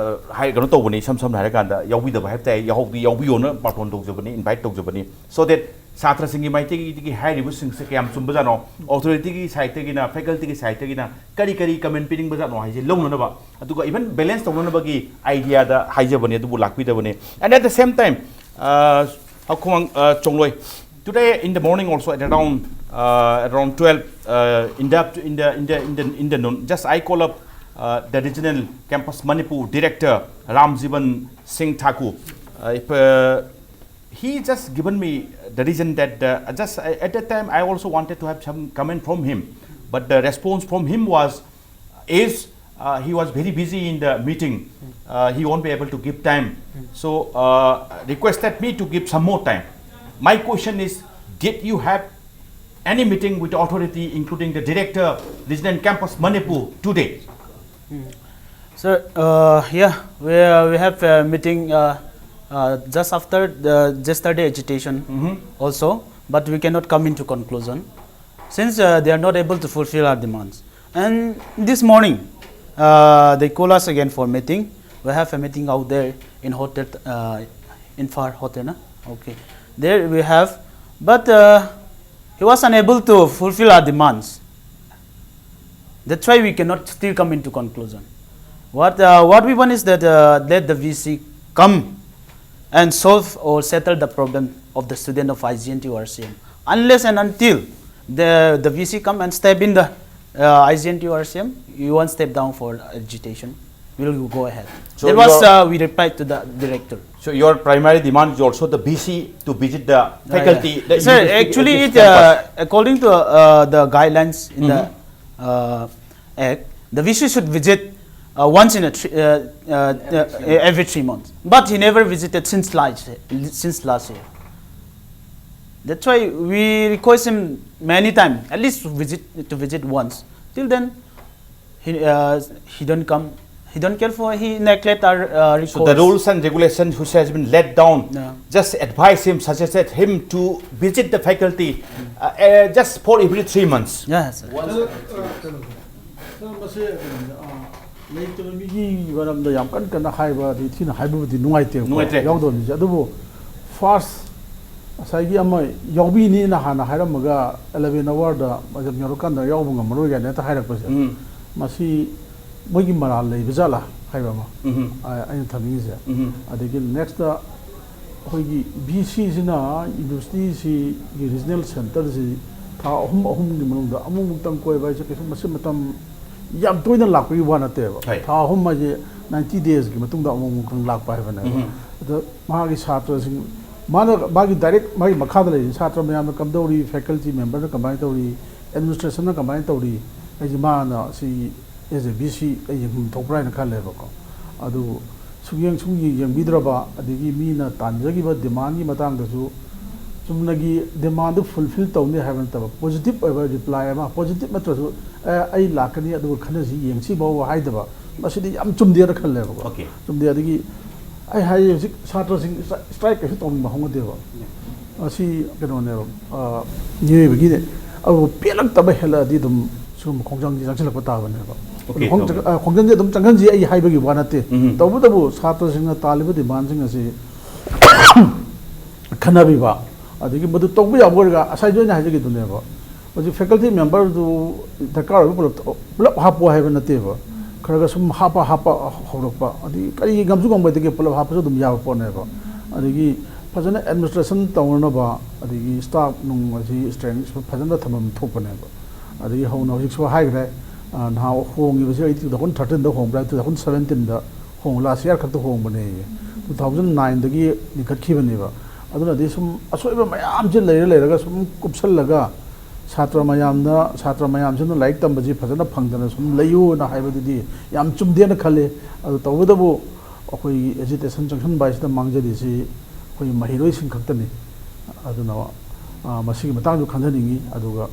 ꯍꯥꯏ, ꯀꯩꯅꯣ ꯇꯧꯕꯅꯤ, ꯏꯁꯝ ꯁꯝꯅ ꯍꯥꯏꯔꯀꯥꯟꯗ ꯌꯥꯎꯕꯤꯗꯕ ꯍꯥꯏꯕ ꯇꯥꯏ, ꯌꯥꯎꯍꯧꯗꯤ ꯌꯥꯎꯕꯤꯌꯣꯅ ꯕꯥꯔꯇꯣꯟ ꯇꯧꯖꯕꯅꯤ, ꯏꯟꯚꯥꯏꯠ ꯇꯧꯖꯕꯅꯤ꯫ So that ꯁꯥꯇ꯭ꯔꯁꯤꯡꯒꯤ ꯃꯥꯏꯀꯩꯗꯒꯤ ꯍꯥꯏꯔꯤꯕꯁꯤꯡꯁꯦ ꯀꯌꯥꯝ ꯆꯨꯝꯕꯖꯥꯠꯅꯣ, ꯑꯣꯊꯣꯔꯤꯇꯤꯒꯤ ꯁꯥꯏꯠꯇꯒꯤꯅ, ꯐꯦꯀꯜꯇꯤꯒꯤ ꯁꯥꯏꯠꯇꯒꯤꯅ ꯀꯔꯤ ꯀꯔꯤ ꯀꯃꯦꯟ ꯄꯤꯅꯤꯡꯕꯖꯥꯠꯅꯣ ꯍꯥꯏꯁꯦ ꯂꯧꯅꯅꯕ, ꯑꯗꯨꯒ ꯏꯚꯟ ꯕꯦꯂꯦꯟꯁ ꯇꯧꯅꯅꯕꯒꯤ ꯑꯥꯏꯗꯤꯌꯥꯗ ꯍꯥꯏꯖꯕꯅꯤ, ꯑꯗꯨꯕꯨ ꯂꯥꯛꯄꯤꯗꯕꯅꯤ꯫ And at the same time, ꯍꯥꯎꯈꯣꯡ ꯆꯣꯡꯂꯣꯏ, today in the morning also at around uh, around twelve uh, in the in the in the in the in the noon, just I call up uh, the regional campus Manipur director Ramjivan Singh Thakur. Uh, if, uh, he just given me the reason that uh, just uh, at that time I also wanted to have some comment from him, but the response from him was, is uh, he was very busy in the meeting, uh, he won't be able to give time, so uh, requested me to give some more time. My question is, did you have any meeting with authority, including the director, regional campus Manipur, today? Sir, uh, yeah, we, uh, we have a meeting uh, uh, just after the yesterday agitation also, but we cannot come into conclusion since uh, they are not able to fulfill our demands. And this morning, uh, they call us again for meeting. We have a meeting out there in hotel, uh, in far hotel, na? Okay. There we have, but uh, he was unable to fulfill our demands. That's why we cannot still come into conclusion. What, uh, what we want is that uh, let the V C come and solve or settle the problem of the student of I G N T U R C M. Unless and until the, the V C come and step in the uh, I G N T U R C M, you won't step down for agitation. We'll go ahead. So that was your- uh, we replied to the director. So your primary demand is also the V C to visit the faculty. The Sir, university- actually, this it, campus. Uh, according to uh, the guidelines in the uh, Act, the V C should visit uh, once in a three, uh, uh, uh, every three months. But he never visited since last year, since last year. That's why we request him many times, at least to visit to visit once. Till then, he, uh, he don't come, he don't care for, he neglect our uh, So the request. Rules and regulations which has been laid down, Yeah. just advise him, suggested him to visit the faculty uh, uh, just for every three months. Yes, sir. ꯁꯥꯔ, ꯃꯁꯦ ꯀꯩꯅꯣꯅꯦ, ꯑꯥ, ꯂꯩꯇꯕ ꯃꯤꯒꯤ ꯃꯔꯝꯗ ꯌꯥꯝ ꯀꯟꯅ ꯀꯟꯅ ꯍꯥꯏꯕꯗꯤ ꯊꯤꯅ ꯍꯥꯏꯕꯕꯨꯗꯤ ꯅꯨꯡꯉꯥꯏꯇꯦꯕꯀꯣ, ꯅꯨꯡꯉꯥꯏꯇ꯭ꯔꯦ꯫ ꯌꯥꯎꯗꯕ ꯃꯤꯁꯦ꯫ ꯑꯗꯨꯕꯨ ꯐꯥꯔꯁ ꯉꯁꯥꯏꯒꯤ ꯑꯃ ꯌꯥꯎꯕꯤꯅꯤꯅ ꯍꯥꯟꯅ ꯍꯥꯏꯔꯝꯃꯒ eleven hourꯗ ꯃꯇꯝ ꯌꯧꯔꯀꯥꯟꯗ ꯌꯥꯎꯕ ꯉꯝꯃꯔꯣꯏ ꯀꯥꯏꯅ ꯍꯦꯛꯇ ꯍꯥꯏꯔꯛꯄꯁꯦ, ꯎꯝ. ꯃꯁꯤ ꯃꯣꯏꯒꯤ ꯃꯔꯥꯜ ꯂꯩꯕ ꯖꯥꯠꯂꯥ ꯍꯥꯏꯕ ꯑꯃ ꯎꯝ. ꯑ- ꯑꯩꯅ ꯊꯝꯅꯤꯡꯉꯤꯁꯦ꯫ ꯎꯝ. ꯑꯗꯒꯤ ꯅꯦꯛꯁꯇ ꯑꯩꯈꯣꯏꯒꯤ ꯕꯤ ꯁꯤꯁꯤꯅ ꯌꯨꯅꯤꯚꯔꯁꯤꯇꯤꯁꯤꯒꯤ ꯔꯤꯖꯅꯦꯜ ꯁꯦꯟꯇꯔꯁꯤ ꯊꯥ ꯑꯍꯨꯝ ꯑꯍꯨꯝꯒꯤ ꯃꯅꯨꯡꯗ ꯑꯃꯨꯛꯃꯨꯛꯇꯪ ꯀꯣꯏꯕ ꯍꯥꯏꯁꯦ ꯀꯩꯁꯨ ꯃꯁꯤ ꯃꯇꯝ ꯌꯥꯝ ꯇꯣꯏꯅ ꯂꯥꯛꯄꯒꯤ ꯋꯥ ꯅꯠꯇꯦꯕ꯫ ꯍꯣꯏ. ꯊꯥ ꯑꯍꯨꯝ ꯍꯥꯏꯁꯦ ninety daysꯀꯤ ꯃꯇꯨꯡꯗ ꯑꯃꯨꯛꯃꯨꯛꯇꯪ ꯂꯥꯛꯄ ꯍꯥꯏꯕꯅꯦꯕ꯫ ꯎꯝ. ꯑꯗ ꯃꯥꯒꯤ ꯁꯥꯇ꯭ꯔꯁꯤꯡ, ꯃꯥꯅ ꯃꯥꯒꯤ ꯗꯥꯏꯔꯦꯛ ꯃꯥꯒꯤ ꯃꯈꯥꯗ ꯂꯩꯔꯤ ꯁꯥꯇ꯭ꯔ ꯃꯌꯥꯝꯅ ꯀꯝꯗꯧꯔꯤ, ꯐꯦꯀꯜꯇꯤ ꯃꯦꯝꯕꯔꯅ ꯀꯃꯥꯏꯅ ꯇꯧꯔꯤ, ꯑꯦꯗꯃꯤꯅꯤꯁꯇ꯭ꯔꯦꯁꯟꯅ ꯀꯃꯥꯏꯅ ꯇꯧꯔꯤ ꯍꯥꯏꯁꯦ ꯃꯥꯅ C S A B C ꯑꯩ ꯌꯦꯡꯐꯝ ꯊꯣꯛꯄ꯭ꯔꯥ ꯍꯥꯏꯅ ꯈꯜꯂꯦꯕꯀꯣ꯫ ꯑꯗꯨ ꯁꯨꯛꯌꯦꯡ ꯁꯨꯝ ꯌꯦꯡꯕꯤꯗ꯭ꯔꯕ, ꯑꯗꯒꯤ ꯃꯤꯅ ꯇꯥꯟꯖꯈꯤꯕ ꯗꯤꯃꯥꯟꯒꯤ ꯃꯇꯥꯡꯗꯁꯨ ꯆꯨꯝꯅꯒꯤ ꯗꯤꯃꯥꯟꯗꯨ ꯐꯨꯜꯐꯤꯜ ꯇꯧꯅꯤ ꯍꯥꯏꯕ ꯅꯠꯇꯕ, ꯄꯣꯖꯤꯇꯤꯚ ꯑꯣꯏꯕ ꯔꯤꯄ꯭ꯂꯥꯏ ꯑꯃ, ꯄꯣꯖꯤꯇꯤꯚ ꯅꯠꯇ꯭ꯔꯁꯨ "ꯑꯦ, ꯑꯩ ꯂꯥꯛꯀꯅꯤ, ꯑꯗꯨꯒ ꯈꯟꯅꯁꯤ, ꯌꯦꯡꯁꯤ" ꯐꯥꯎꯕ ꯍꯥꯏꯗꯕ, ꯃꯁꯤꯗꯤ ꯌꯥꯝ ꯆꯨꯝꯗꯦꯅ ꯈꯜꯂꯦꯕꯀꯣ꯫ Okay. ꯆꯨꯝꯗꯦ꯫ ꯑꯗꯒꯤ ꯑꯩ ꯍꯥꯏ, ꯍꯧꯖꯤꯛ ꯁꯥꯇ꯭ꯔꯁꯤꯡ ꯏꯁꯇ꯭ꯔꯥꯏꯛ ꯀꯩꯁꯨ ꯇꯧꯅꯤꯡꯕ ꯍꯧꯅꯗꯦꯕ꯫ ꯃꯁꯤ ꯀꯩꯅꯣꯅꯦꯕ, ꯑ, ꯃꯤꯑꯣꯏꯕꯒꯤꯅꯦ꯫ ꯑꯗꯨꯕꯨ ꯄꯦꯜꯂꯛꯇꯕ ꯍꯦꯜꯂꯛꯑꯗꯤ ꯑꯗꯨꯝ ꯁꯤꯒꯨꯝꯕ ꯈꯣꯡꯖꯪꯁꯤ ꯆꯪꯁꯤꯜꯂꯛꯄ ꯇꯥꯕꯅꯦꯕ꯫ Okay, ꯈꯣꯡ-, okay. ꯑ, ꯈꯣꯡꯖꯪꯁꯤ ꯑꯗꯨꯝ ꯆꯪꯍꯟꯁꯤ ꯑꯩ ꯍꯥꯏꯕꯒꯤ ꯋꯥ ꯅꯠꯇꯦ꯫ ꯎꯝ. ꯇꯧꯕꯇꯕꯨ ꯁꯥꯇ꯭ꯔꯁꯤꯡꯅ ꯇꯥꯜꯂꯤꯕ ꯗꯤꯃꯥꯟꯁꯤꯡ ꯑꯁꯤ ꯈꯟꯅꯕꯤꯕ, ꯑꯗꯒꯤ ꯃꯗꯨ ꯇꯧꯕ ꯌꯥꯕ ꯑꯣꯏꯔꯒ ꯉꯁꯥꯏꯁꯨ ꯑꯩꯅ ꯍꯥꯏꯖꯈꯤꯗꯨꯅꯦꯕ, ꯍꯧꯖꯤꯛ ꯐꯦꯀꯜꯇꯤ ꯃꯦꯝꯕꯔꯗꯨ ꯗꯔꯀꯥꯔ ꯑꯣꯏꯕ ꯄꯨꯂꯞ, ꯄꯨꯂꯞ ꯍꯥꯞꯄꯣ ꯍꯥꯏꯕ ꯅꯠꯇꯦꯕ, ꯈꯔ ꯈꯔ ꯁꯨꯝ ꯍꯥꯞꯄ ꯍꯥꯞꯄ ꯍꯧꯔꯛꯄ, ꯑꯗꯒꯤ ꯀꯔꯤ ꯉꯝꯁꯨ ꯉꯝꯃꯣꯏꯗꯒꯦ, ꯄꯨꯂꯞ ꯍꯥꯞꯄꯁꯨ ꯑꯗꯨꯝ ꯌꯥꯕ ꯄꯣꯠꯅꯦꯕ꯫ ꯑꯗꯒꯤ ꯐꯖꯅ ꯑꯦꯗꯃꯤꯅꯤꯁꯇ꯭ꯔꯦꯁꯟ ꯇꯧꯅꯅꯕ, ꯑꯗꯒꯤ ꯁ꯭ꯇꯥꯐ ꯅꯨꯡ ꯑꯁꯤ ꯁ꯭ꯇꯔꯦꯡ ꯐꯖꯅ ꯊꯝꯐꯝ ꯊꯣꯛꯄꯅꯦꯕ꯫ ꯑꯗꯒꯤ ꯍꯧꯅ ꯍꯧꯖꯤꯛꯁꯨ ꯍꯥꯏꯈ꯭ꯔꯦ, ꯑ, ꯅꯍꯥꯟ ꯍꯣꯡꯉꯤꯕꯁꯦ ꯑꯩ two thousand thirteenꯗ ꯍꯣꯡꯕ꯭ꯔꯥ, two thousand seventeenꯗ ꯍꯣꯡ-, last year ꯈꯛꯇ ꯍꯣꯡꯕꯅꯦ꯫ Two thousand nineꯗꯒꯤ ꯂꯤꯡꯈꯠꯈꯤꯕꯅꯦꯕ꯫ ꯑꯗꯨꯅꯗꯤ ꯁꯨꯝ ꯑꯁꯣꯏꯕ ꯃꯌꯥꯝꯁꯦ ꯂꯩꯔ ꯂꯩꯔꯒ ꯁꯨꯝ ꯀꯨꯞꯁꯜꯂꯒ ꯁꯥꯇ꯭ꯔ ꯃꯌꯥꯝꯅ, ꯁꯥꯇ꯭ꯔ ꯃꯌꯥꯝꯁꯤꯅ ꯂꯥꯏꯔꯤꯛ ꯇꯝꯕꯁꯤ ꯐꯖꯅ ꯐꯪꯗꯅ ꯁꯨꯝ ꯂꯩꯌꯨꯅ ꯍꯥꯏꯕꯗꯨꯗꯤ ꯌꯥꯝ ꯆꯨꯝꯗꯦꯅ ꯈꯜꯂꯤ꯫ ꯑꯗꯨ ꯇꯧꯕꯇꯕꯨ ꯑꯩꯈꯣꯏꯒꯤ ꯑꯦꯖꯤꯇꯦꯁꯟ ꯆꯪꯁꯤꯟꯕ ꯍꯥꯏꯁꯤꯗ ꯃꯥꯡꯖꯔꯤꯁꯤ ꯑꯩꯈꯣꯏ ꯃꯍꯩꯔꯣꯏꯁꯤꯡ ꯈꯛꯇꯅꯤ꯫ ꯑꯗꯨꯅ, ꯑ, ꯃꯁꯤꯒꯤ ꯃꯇꯥꯡꯁꯨ ꯈꯟꯊꯅꯤꯡꯉꯤ꯫ ꯑꯗꯨꯒ,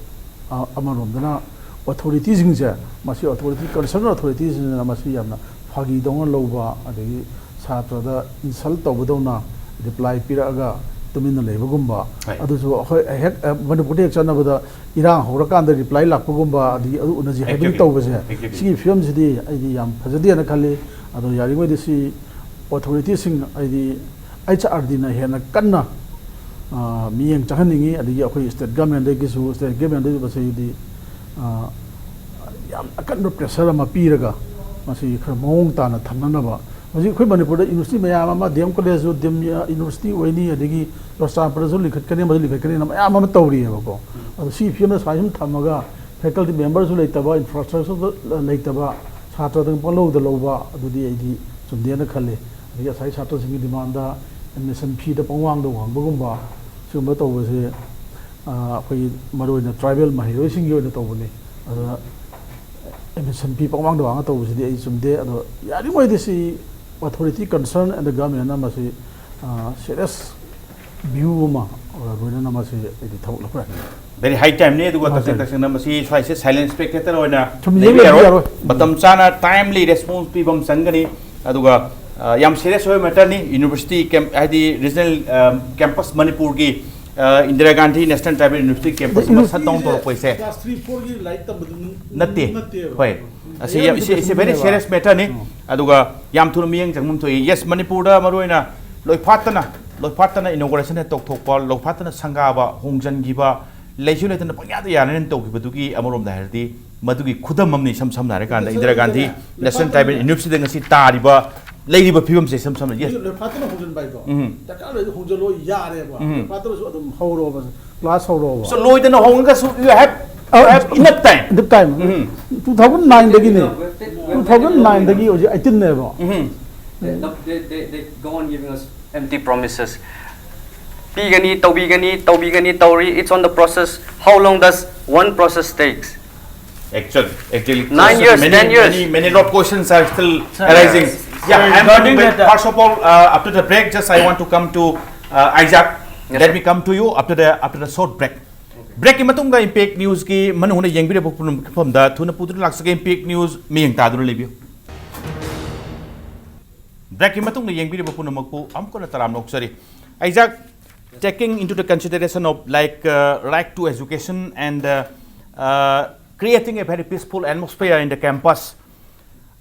ꯑ, ꯑꯃꯔꯣꯝꯗꯅ ꯑꯣꯊꯣꯔꯤꯇꯤꯁꯤꯡꯁꯦ, ꯃꯁꯤ ꯑꯣꯊꯣꯔꯤꯇꯤ, ꯀꯟꯁꯔꯟ ꯑꯣꯊꯣꯔꯤꯇꯤꯁꯤꯡꯁꯤꯅ ꯃꯁꯤ ꯌꯥꯝꯅ ꯐꯥꯒꯤꯗꯧꯅ ꯂꯧꯕ, ꯑꯗꯒꯤ ꯁꯥꯇ꯭ꯔꯗ ꯏꯟꯁꯜ ꯇꯧꯕꯗꯧꯅ ꯔꯤꯄ꯭ꯂꯥꯏ ꯄꯤꯔꯛꯑꯒ ꯇꯨꯃꯤꯟꯅ ꯂꯩꯕꯒꯨꯝꯕ, ꯍꯣꯏ꯫ ꯑꯗꯨꯁꯨ ꯑꯩꯈꯣꯏ ꯍꯦꯛ, ꯑ, ꯃꯅꯤꯄꯨꯔꯗ ꯍꯦꯛ ꯆꯠꯅꯕꯗ ꯏꯔꯥꯡ ꯍꯧꯔꯀꯥꯟꯗ ꯔꯤꯄ꯭ꯂꯥꯏ ꯂꯥꯛꯄꯒꯨꯝꯕ, ꯑꯗꯒꯤ ꯑꯗꯨ ꯎꯅꯁꯤ ꯍꯥꯏꯕꯒꯤ Exactly. ꯇꯧꯕꯁꯦ, Exactly. ꯁꯤꯒꯤ ꯐꯤꯕꯝꯁꯤꯗꯤ ꯑꯩꯗꯤ ꯌꯥꯝ ꯐꯖꯗꯦꯅ ꯈꯜꯂꯤ꯫ ꯑꯗꯣ ꯌꯥꯔꯤꯉꯩꯗꯤ ꯁꯤ ꯑꯣꯊꯣꯔꯤꯇꯤꯁꯤꯡ, ꯍꯥꯏꯗꯤ ꯑꯩꯆ ꯑꯥꯔ ꯗꯤꯅ ꯍꯦꯟꯅ ꯀꯟꯅ, ꯑ, ꯃꯤꯠꯌꯦꯡ ꯆꯪꯍꯟꯅꯤꯡꯉꯤ, ꯑꯗꯒꯤ ꯑꯩꯈꯣꯏ ꯁ꯭ꯇꯦꯠ ꯒꯃꯦꯟꯗꯒꯤꯁꯨ, ꯁ꯭ꯇꯦꯠ ꯒꯃꯦꯟꯗꯒꯤ ꯃꯁꯤꯗꯤ, ꯑ, ꯌꯥꯝ ꯑꯀꯟꯕ ꯄ꯭ꯔꯦꯁꯔ ꯑꯃ ꯄꯤꯔꯒ ꯃꯁꯤ ꯈꯔ ꯃꯑꯣꯡ ꯇꯥꯅ ꯊꯝꯅꯅꯕ꯫ ꯍꯧꯖꯤꯛ ꯑꯩꯈꯣꯏ ꯃꯅꯤꯄꯨꯔꯗ ꯌꯨꯅꯤꯚꯔꯁꯤꯇꯤ ꯃꯌꯥꯝ ꯑꯃ, ꯗꯤ ꯑꯦꯝ ꯀꯣꯂꯦꯖꯁꯨ ꯗꯤ ꯑꯦꯝ ꯌꯨꯅꯤꯚꯔꯁꯤꯇꯤ ꯑꯣꯏꯅꯤ, ꯑꯗꯒꯤ ꯆꯨꯔꯆꯥꯟꯄꯨꯔꯗꯁꯨ ꯂꯤꯡꯈꯠꯀꯅꯤ, ꯑꯃꯁꯨ ꯂꯤꯡꯈꯠꯀꯅꯤꯅ ꯃꯌꯥꯝ ꯑꯃ ꯇꯧꯔꯤꯑꯕꯀꯣ꯫ ꯑꯗꯣ ꯁꯤ ꯐꯤꯕꯝꯗ ꯁꯨꯃꯥꯏꯅ ꯁꯨꯝ ꯊꯝꯃꯒ ꯐꯦꯀꯜꯇꯤ ꯃꯦꯝꯕꯔꯁꯨ ꯂꯩꯇꯕ, ꯏꯟꯐ꯭ꯔꯥꯁ꯭ꯇ꯭ꯔꯛꯆꯔꯁꯨ ꯂꯩꯇꯕ, ꯁꯥꯇ꯭ꯔꯗꯪ ꯄꯪꯂꯧꯗ ꯂꯧꯕ, ꯑꯗꯨꯗꯤ ꯑꯩꯗꯤ ꯆꯨꯝꯗꯦꯅ ꯈꯜꯂꯤ꯫ ꯑꯗꯒꯤ ꯉꯁꯥꯏ ꯁꯥꯇ꯭ꯔꯁꯤꯡꯒꯤ ꯗꯤꯃꯥꯟꯗ ꯑꯦꯗꯃꯤꯁꯟ ꯐꯤꯗ ꯄꯪꯋꯥꯡꯗ ꯋꯥꯡꯕꯒꯨꯝꯕ ꯁꯤꯒꯨꯝꯕ ꯇꯧꯕꯁꯦ, ꯑ, ꯑꯩꯈꯣꯏꯒꯤ ꯃꯔꯨꯑꯣꯏꯅ ꯇ꯭ꯔꯥꯏꯕꯦꯜ ꯃꯍꯩꯔꯣꯏꯁꯤꯡꯒꯤ ꯑꯣꯏꯅ ꯇꯧꯕꯅꯤ꯫ ꯑꯗꯨꯅ ꯑꯦꯗꯃꯤꯁꯟ ꯐꯤ ꯄꯪꯋꯥꯡꯗ ꯋꯥꯡꯉ ꯇꯧꯕꯁꯤꯗꯤ ꯑꯩ ꯆꯨꯝꯗꯦ꯫ ꯑꯗꯣ ꯌꯥꯔꯤꯉꯩꯗꯤ ꯁꯤ authority concerned and the government ꯅ ꯃꯁꯤ, ꯑ, serious view ꯑꯃ, ꯑ, ꯂꯣꯏꯅꯅ ꯃꯁꯤ ꯑꯩꯗꯤ ꯊꯕꯛ ꯂꯧꯈꯠꯍꯟꯅꯤꯡꯉꯤ꯫ ꯚꯦꯔꯤ ꯍꯥꯏ ꯇꯥꯏꯝꯅꯤ꯫ ꯑꯗꯨꯒ ꯍꯣꯏ, ꯇꯁꯦꯡ ꯁꯥꯔ꯫ ꯇꯁꯦꯡꯅ ꯃꯁꯤ ꯁ꯭ꯋꯥꯏꯁꯦ ꯁꯥꯏꯂꯦꯟ ꯁ꯭ꯄꯦꯛꯇꯦꯇꯔ ꯑꯣꯏꯅ ꯁꯨꯝ ꯂꯩꯕ ꯌꯦꯡꯕ ꯌꯥꯔꯣꯏ꯫ ꯌꯥꯔꯣꯏ꯫ ꯃꯇꯝ ꯆꯥꯅ ꯇꯥꯏꯝꯂꯤ ꯔꯦꯁꯄꯣꯟꯁ ꯄꯤꯕ ꯑꯃ ꯆꯪꯒꯅꯤ꯫ ꯑꯗꯨꯒ, ꯑ, ꯌꯥꯝ ꯁꯤꯔꯤꯌꯁ ꯑꯣꯏꯕ ꯃꯦꯇꯔꯅꯤ꯫ ꯌꯨꯅꯤꯚꯔꯁꯤꯇꯤ ꯀꯦꯝ-, ꯍꯥꯏꯗꯤ ꯔꯤꯖꯅꯦꯜ, ꯑ, ꯀꯦꯝꯄꯁ ꯃꯅꯤꯄꯨꯔꯒꯤ, ꯑ, Indira Gandhi national tribal university campus ꯑꯃ ꯁꯠ ꯗꯥꯎꯟ ꯇꯧꯔꯛꯄꯁꯦ ꯀ꯭ꯂꯥꯁ ꯊ꯭ꯔꯤ ꯐꯣꯔꯒꯤ ꯂꯥꯏꯔꯤꯛ ꯇꯝꯕꯗꯨ ꯅꯠꯇꯦ꯫ ꯅꯠꯇꯦꯕ꯫ ꯍꯣꯏ꯫ ꯑꯁꯤ ꯑꯌꯥꯝꯕ ꯌꯥꯝ, ꯏꯁ, ꯏꯁ ꯚꯦꯔꯤ ꯁꯤꯅꯦꯕ꯫ ꯁꯤꯔꯤꯌꯁ ꯃꯦꯇꯔꯅꯤ꯫ ꯎꯝ꯫ ꯑꯗꯨꯒ ꯌꯥꯝ ꯊꯨꯅ ꯃꯤꯠꯌꯦꯡ ꯆꯪꯐꯝ ꯊꯣꯛꯏ꯫ ꯌꯦꯁ, ꯃꯅꯤꯄꯨꯔꯗ ꯃꯔꯨꯑꯣꯏꯅ ꯂꯣꯏꯐꯥꯠꯇꯅ, ꯂꯣꯏꯐꯥꯠꯇꯅ ꯏꯅꯣꯒ꯭ꯔꯦꯁꯟ ꯍꯦꯛ ꯇꯧꯊꯣꯛꯄ, ꯂꯣꯏꯐꯥꯠꯇꯅ ꯁꯪꯒꯥꯕ, ꯍꯣꯡꯖꯤꯟꯈꯤꯕ, ꯂꯩꯁꯨ ꯂꯩꯇꯅ ꯄꯪꯌꯥꯗ ꯌꯥꯅꯅ ꯇꯧꯈꯤꯕꯗꯨꯒꯤ ꯑꯃꯔꯣꯝꯗ ꯍꯥꯏꯔꯗꯤ ꯃꯗꯨꯒꯤ ꯈꯨꯗꯝ ꯑꯃꯅꯤ꯫ ꯏꯁꯝ ꯁꯝꯅ ꯍꯥꯏꯔꯀꯥꯟꯗ ꯏꯟꯗꯤꯔꯥ ꯒꯥꯟꯙꯤ ꯅꯦꯁꯅꯦꯜ ꯇ꯭ꯔꯥꯏꯕꯦꯜ ꯌꯨꯅꯤꯚꯔꯁꯤꯇꯤꯗ ꯉꯁꯤ ꯇꯥꯔꯤꯕ, ꯂꯩꯔꯤꯕ ꯐꯤꯕꯝꯁꯦ ꯏꯁꯝ ꯁꯝꯅ, ꯌꯦꯁ꯫ ꯂꯣꯏꯐꯥꯠꯇꯅ ꯍꯣꯡꯖꯤꯟꯕ ꯍꯥꯏꯗꯣ ꯎꯝ꯫ ꯗꯔꯀꯥꯔ ꯂꯩꯔꯗꯤ ꯍꯣꯡꯖꯤꯜꯂꯣ ꯌꯥꯔꯦꯕ꯫ ꯎꯝ꯫ ꯂꯣꯏꯐꯥꯠꯇꯅꯁꯨ ꯑꯗꯨꯝ ꯍꯧꯔꯛꯑꯣꯕ, ꯀ꯭ꯂꯥꯁ ꯍꯧꯔꯛꯑꯣꯕ꯫ So, ꯂꯣꯏꯗꯅ ꯍꯣꯡꯉꯒꯁꯨ you have, you have enough time. Enough time. Um. Two thousand nine ꯗꯒꯤꯅꯦ꯫ Two thousand nine ꯗꯒꯤ ꯍꯧꯖꯤꯛ eighteen ꯅꯦꯕ꯫ ꯎꯝ꯫ They, they, they, they go on giving us empty promises. ꯄꯤꯒꯅꯤ, ꯇꯧꯕꯤꯒꯅꯤ, ꯇꯧꯕꯤꯒꯅꯤ, ꯇꯧꯔꯤ. It's on the process. How long does one process takes? Actually, actually, Nine years, many, ten years. Many, many lot of questions are still arising. Yeah, I'm Regarding going, that, uh, first of all, uh, after the break, just I want to come to, uh, Isaac. Yes, Let sir. Me come to you after the, after the short break. ꯕ꯭ꯔꯦꯛꯀꯤ ꯃꯇꯨꯡꯗ impact ꯅ꯭ꯌꯨꯁꯀꯤ ꯃꯅꯨꯡ ꯍꯨꯠꯅ ꯌꯦꯡꯕꯤꯔꯕ ꯄꯨꯝꯅꯃꯛꯀꯤ ꯃꯐꯝꯗ ꯊꯨꯅ ꯄꯨꯗꯨꯅ ꯂꯥꯛꯆꯒꯦ꯫ Impact news ꯃꯤꯠꯌꯦꯡ ꯇꯥꯗꯨꯅ ꯂꯩꯕꯤꯌꯨ꯫ ꯕ꯭ꯔꯦꯛꯀꯤ ꯃꯇꯨꯡꯗ ꯌꯦꯡꯕꯤꯔꯕ ꯄꯨꯝꯅꯃꯛꯄꯨ ꯑꯃꯨꯛ ꯍꯟꯅ ꯇꯔꯥꯝꯅ ꯑꯣꯛꯆꯔꯤ꯫ ꯑꯩꯖꯥꯛ, taking into the consideration of, like, uh, right to education and, uh, uh, creating a very peaceful atmosphere in the campus,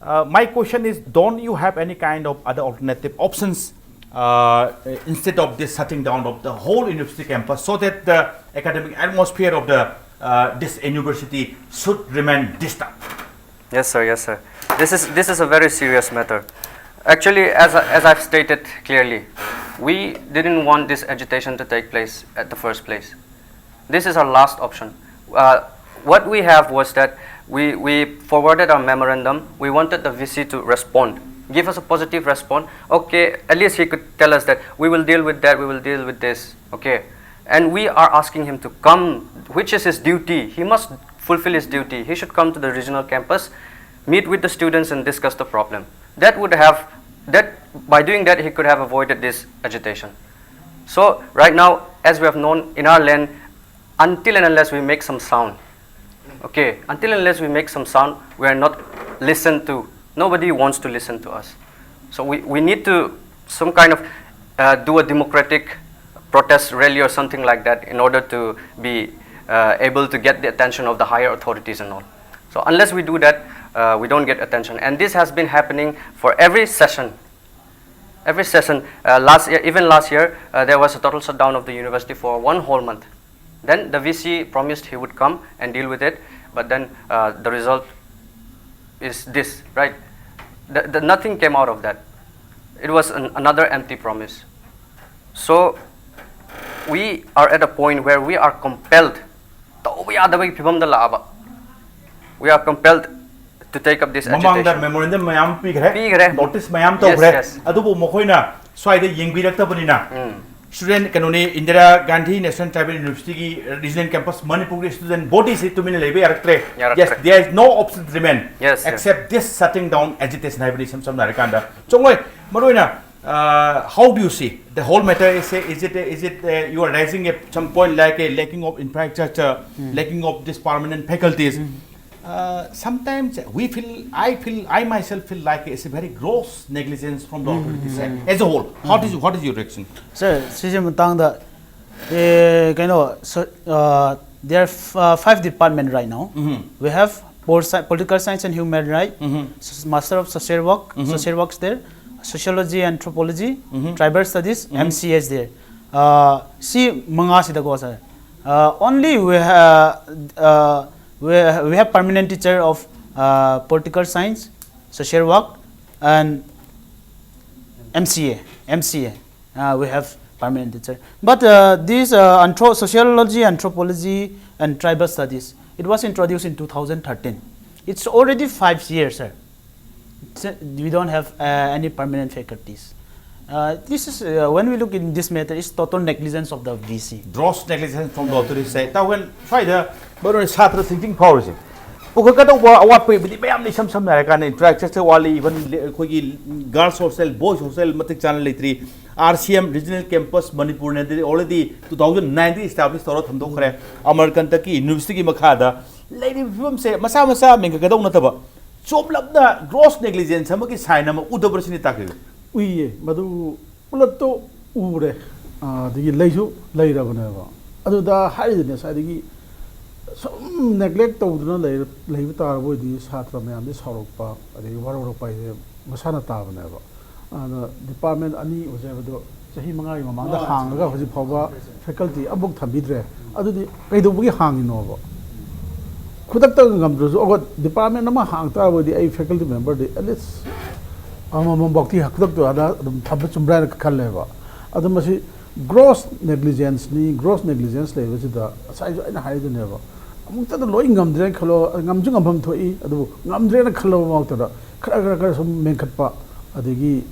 uh, my question is, don't you have any kind of other alternative options, uh, instead of this shutting down of the whole university campus, so that the academic atmosphere of the, uh, this university should remain disturbed? Yes, sir. Yes, sir. This is this is a very serious matter. Actually, as I, as I've stated clearly, we didn't want this agitation to take place at the first place. This is our last option. Uh, what we have was that we, we forwarded our memorandum. We wanted the V C to respond, give us a positive response. Okay, at least he could tell us that we will deal with that, we will deal with this. Okay. And we are asking him to come, which is his duty. He must fulfill his duty. He should come to the regional campus, meet with the students and discuss the problem. That would have, that, by doing that, he could have avoided this agitation. So right now, as we have known, in our land, until and unless we make some sound, okay, until and unless we make some sound, we are not listened to. Nobody wants to listen to us. So we, we need to some kind of, uh, do a democratic protest rally or something like that in order to be, uh, able to get the attention of the higher authorities and all. So unless we do that, uh, we don't get attention. And this has been happening for every session. Every session, uh, last year, even last year, uh, there was a total shutdown of the university for one whole month. Then the V C promised he would come and deal with it, but then, uh, the result is this, right? The, the, nothing came out of that. It was an, another empty promise. So we are at a point where we are compelled, ꯇꯧꯕ ꯌꯥꯗꯕꯒꯤ ꯐꯤꯕꯝꯗ ꯂꯥꯛꯑꯕ. We are compelled to take up this ꯃꯃꯥꯡꯗ agitation. Memorandum ꯃꯌꯥꯝ ꯄꯤꯈ꯭ꯔꯦ, ꯄꯤꯈ꯭ꯔꯦ. Notice ꯃꯌꯥꯝ Yes, ꯇꯧꯈ꯭ꯔꯦ, yes. ꯑꯗꯨꯕꯨ ꯃꯈꯣꯏꯅ ꯁ꯭ꯋꯥꯏꯗ ꯌꯦꯡꯕꯤꯔꯛꯇꯕꯅꯤꯅ, student, ꯀꯩꯅꯣꯅꯤ, ꯏꯟꯗꯤꯔꯥ ꯒꯥꯟꯙꯤ ꯅꯦꯁꯅꯦꯜ ꯇ꯭ꯔꯥꯏꯕꯦꯜ ꯌꯨꯅꯤꯚꯔꯁꯤꯇꯤꯒꯤ ꯔꯤꯖꯅꯦꯜ ꯀꯦꯝꯄꯁ ꯃꯅꯤꯄꯨꯔꯒꯤ ꯁ꯭ꯇꯨꯗꯦꯟ ꯕꯣꯗꯤꯁꯤ ꯇꯨꯃꯤꯟꯅ ꯂꯩꯕ ꯌꯥꯔꯛꯇ꯭ꯔꯦ꯫ ꯌꯥꯔꯛꯇ꯭ꯔꯦ. Yes, there is no option remain Yes, yes. except this shutting down agitation ꯍꯥꯏꯕꯅꯤ꯫ ꯏꯁꯝ ꯁꯝꯅ ꯍꯥꯏꯔꯀꯥꯟꯗ, ꯆꯣꯡꯂꯣꯏ, ꯃꯔꯨꯑꯣꯏꯅ Uh, how do you see the whole matter? Is, is it, is it uh, you are raising at some point like a lacking of infrastructure, lacking of this permanent faculties? Uh, sometimes we feel, I feel, I myself feel like it's a very gross negligence from the authority side as a whole. How is, what is your reaction? Sir, ꯁꯤꯁꯦ ꯃꯇꯥꯡꯗ ꯑꯦ, ꯀꯩꯅꯣ, so, uh, there are f- uh, five department right now. We have pol- sci- political science and human right, s- master of social work, social works there, sociology, anthropology, tribal studies, M C S there. Uh, ꯁꯤ ꯃꯉꯥꯁꯤꯗꯀꯣ, sir, uh, only we have uh, we, we have permanent teacher of uh, political science, social work, and M C A, M C A. Uh, we have permanent teacher. But uh, this uh, anthro- sociology, anthropology, and tribal studies, it was introduced in two thousand thirteen. It's already five years, sir. It's, uh, we don't have uh, any permanent faculties. Uh, this is uh, when we look in this matter, it's total negligence of the V C. Gross negligence from the authority side. ꯇꯥꯎꯍꯟ ꯁ꯭ꯋꯥꯏꯗ ꯃꯔꯨ ꯑꯣꯏꯅ ꯁꯥꯇ꯭ꯔ thinking ꯐꯥꯎꯔꯤꯁꯦ ꯄꯨꯈꯠꯀꯗꯧꯕ ꯑꯋꯥꯠꯄ ꯑꯣꯏꯕꯗꯤ ꯃꯌꯥꯝꯅ ꯏꯁꯝ ꯁꯝꯅ ꯍꯥꯏꯔ ꯀꯥꯟꯗ ꯏꯟꯐ꯭ꯔꯥꯁ꯭ꯇ꯭ꯔꯛꯆꯔ ꯋꯥꯠꯂꯤ, ꯏꯚꯟ ꯑꯩꯈꯣꯏꯒꯤ ꯒꯥꯔꯜꯁ ꯍꯣꯁꯇꯦꯜ, ꯕꯣꯏꯁ ꯍꯣꯁꯇꯦꯜ ꯃꯇꯤꯛ ꯆꯥꯅ ꯂꯩꯇ꯭ꯔꯤ꯫ R C M regional campus ꯃꯅꯤꯄꯨꯔꯅꯗꯤ already two thousand nine ꯗꯒꯤ establish ꯇꯧꯔ ꯊꯝꯗꯣꯛꯈ꯭ꯔꯦ꯫ ꯑꯃꯔꯀꯟꯇꯀꯤ ꯌꯨꯅꯤꯚꯔꯁꯤꯇꯤꯒꯤ ꯃꯈꯥꯗ ꯂꯩꯔꯤꯕ ꯐꯤꯕꯝꯁꯦ ꯃꯆꯥ ꯃꯆꯥ ꯃꯦꯟꯈꯠꯀꯗꯧ ꯅꯠꯇꯕ ꯆꯣꯞꯂꯞꯅ gross negligence ꯑꯃꯒꯤ sign ꯑꯃ ꯎꯗꯕ꯭ꯔꯥ ꯁꯤꯅꯤ ꯇꯥꯛꯄꯤꯕ꯫ ꯎꯏꯌꯦ, ꯃꯗꯨ ꯄꯨꯂꯞꯇꯣ ꯎꯔꯦ꯫ ꯑꯗꯒꯤ ꯂꯩꯁꯨ ꯂꯩꯔꯕꯅꯦꯕ꯫ ꯑꯗꯨꯗ ꯍꯥꯏꯔꯤꯗꯨꯅꯦ ꯉꯁꯥꯏꯗꯒꯤ ꯁꯨꯝ neglect ꯇꯧꯗꯨꯅ ꯂꯩꯕ ꯇꯥꯔꯕ ꯑꯣꯏꯗꯤ ꯁꯥꯇ꯭ꯔ ꯃꯌꯥꯝꯗꯤ ꯁꯥꯎꯔꯛꯄ ꯑꯗꯒꯤ ꯋꯥꯔꯧꯔꯛꯄ ꯍꯥꯏꯁꯦ ꯃꯁꯥꯅ ꯇꯥꯕꯅꯦꯕ꯫ ꯑꯗ department ꯑꯅꯤ ꯑꯣꯏꯖꯕꯗꯣ ꯆꯍꯤ ꯃꯉꯥꯒꯤ ꯃꯃꯥꯡꯗ ꯍꯥꯡꯉꯒ ꯍꯧꯖꯤꯛ ꯐꯥꯎꯕ faculty ꯑꯃꯐꯥꯎ ꯊꯝꯕꯤꯗ꯭ꯔꯦ꯫ ꯑꯗꯨꯗꯤ ꯀꯩꯗꯧꯕꯒꯤ ꯍꯥꯡꯉꯤꯅꯣꯕ? ꯈꯨꯗꯛꯇ ꯉꯝꯗ꯭ꯔꯁꯨ ꯑꯩꯈꯣꯏ department ꯑꯃ ꯍꯥꯡ ꯇꯥꯔꯕꯗꯤ ꯑꯩ faculty memberꯗꯤ at least ꯑꯃꯃꯝꯐꯥꯎꯗꯤ ꯈꯨꯗꯛꯇ ꯑꯗ ꯑꯗꯨꯝ ꯊꯝꯕ ꯆꯨꯝꯕ꯭ꯔꯥ ꯍꯥꯏꯅ ꯈꯜꯂꯦꯕ꯫ ꯑꯗꯨ ꯃꯁꯤ gross negligenceꯅꯤ꯫ Gross negligence ꯂꯩꯕꯁꯤꯗ ꯉꯁꯥꯏꯁꯨ ꯑꯩꯅ ꯍꯥꯏꯗꯨꯅꯦꯕ, ꯑꯃꯨꯛꯇꯗ ꯂꯣꯏ ꯉꯝꯗ꯭ꯔꯦꯅ ꯈꯜꯂꯣ꯫ ꯉꯝꯁꯨ ꯉꯝꯐꯝ ꯊꯣꯛꯏ, ꯑꯗꯨꯕꯨ ꯉꯝꯗ꯭ꯔꯦꯅ ꯈꯜꯂꯕ ꯃꯛꯇꯗ ꯈꯔ ꯈꯔ ꯈꯔ ꯁꯨꯝ ꯃꯦꯟꯈꯠꯄ, ꯑꯗꯒꯤ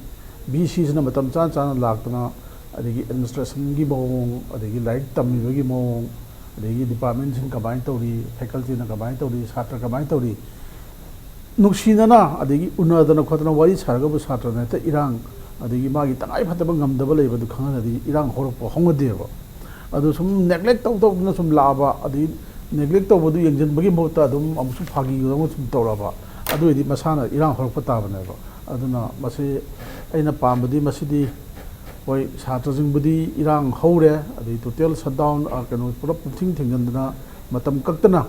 VCꯁꯤꯅ ꯃꯇꯝ ꯆꯥꯅ ꯆꯥꯅ ꯂꯥꯛꯇꯅ, ꯑꯗꯒꯤ administrationꯒꯤ ꯃꯑꯣꯡ, ꯑꯗꯒꯤ ꯂꯥꯏꯔꯤꯛ ꯇꯝꯕꯤꯕꯒꯤ ꯃꯑꯣꯡ, ꯑꯗꯒꯤ departmentꯁꯤꯡ ꯀꯃꯥꯏꯅ ꯇꯧꯔꯤ, facultyꯅ ꯀꯃꯥꯏꯅ ꯇꯧꯔꯤ, ꯁꯥꯇ꯭ꯔ ꯀꯃꯥꯏꯅ ꯇꯧꯔꯤ, ꯅꯨꯡꯁꯤꯅꯅ ꯑꯗꯒꯤ ꯎꯅꯗꯅ ꯈꯣꯠꯇꯅ ꯋꯥꯔꯤ ꯁꯥꯔꯒꯕꯨ ꯁꯥꯇ꯭ꯔꯅ ꯍꯦꯛꯇ ꯏꯔꯥꯡ ꯑꯗꯒꯤ ꯃꯥꯒꯤ ꯇꯉꯥꯏ ꯐꯗꯕ ꯉꯝꯗꯕ ꯂꯩꯕꯗꯨ ꯈꯪꯍꯜꯂꯗꯤ ꯏꯔꯥꯡ ꯍꯧꯔꯛꯄ ꯍꯧꯅꯗꯦꯕ꯫ ꯑꯗꯨ ꯁꯨꯝ ꯅꯦꯒ꯭ꯂꯦꯛ ꯇꯧ ꯇꯧꯗꯅ ꯁꯨꯝ ꯂꯥꯛꯑꯕ, ꯑꯗꯒꯤ ꯅꯦꯒ꯭ꯂꯦꯛ ꯇꯧꯕꯗꯨ ꯌꯦꯡꯁꯤꯟꯕꯒꯤ ꯃꯍꯨꯠꯇ ꯑꯗꯨꯝ ꯑꯃꯨꯛꯁꯨ ꯐꯥꯒꯤꯗꯧꯅ ꯁꯨꯝ ꯇꯧꯔꯛꯑꯕ, ꯑꯗꯨ ꯑꯣꯏꯔꯗꯤ ꯃꯁꯥꯅ ꯏꯔꯥꯡ ꯍꯧꯔꯛꯄ ꯇꯥꯕꯅꯦꯕ꯫ ꯑꯗꯨꯅ ꯃꯁꯤ ꯑꯩꯅ ꯄꯥꯝꯕꯗꯤ ꯃꯁꯤꯗꯤ ꯍꯣꯏ, ꯁꯥꯇ꯭ꯔꯁꯤꯡꯕꯨꯗꯤ ꯏꯔꯥꯡ ꯍꯧꯔꯦ, ꯑꯗꯩ ꯇꯣꯇꯦꯜ ꯁꯠꯗꯥꯎꯟ, ꯑ, ꯀꯩꯅꯣ, ꯄꯨꯂꯞ ꯄꯨꯝꯊꯤꯡ ꯊꯤꯡꯖꯤꯟꯗꯅ ꯃꯇꯝ ꯀꯛꯇꯅ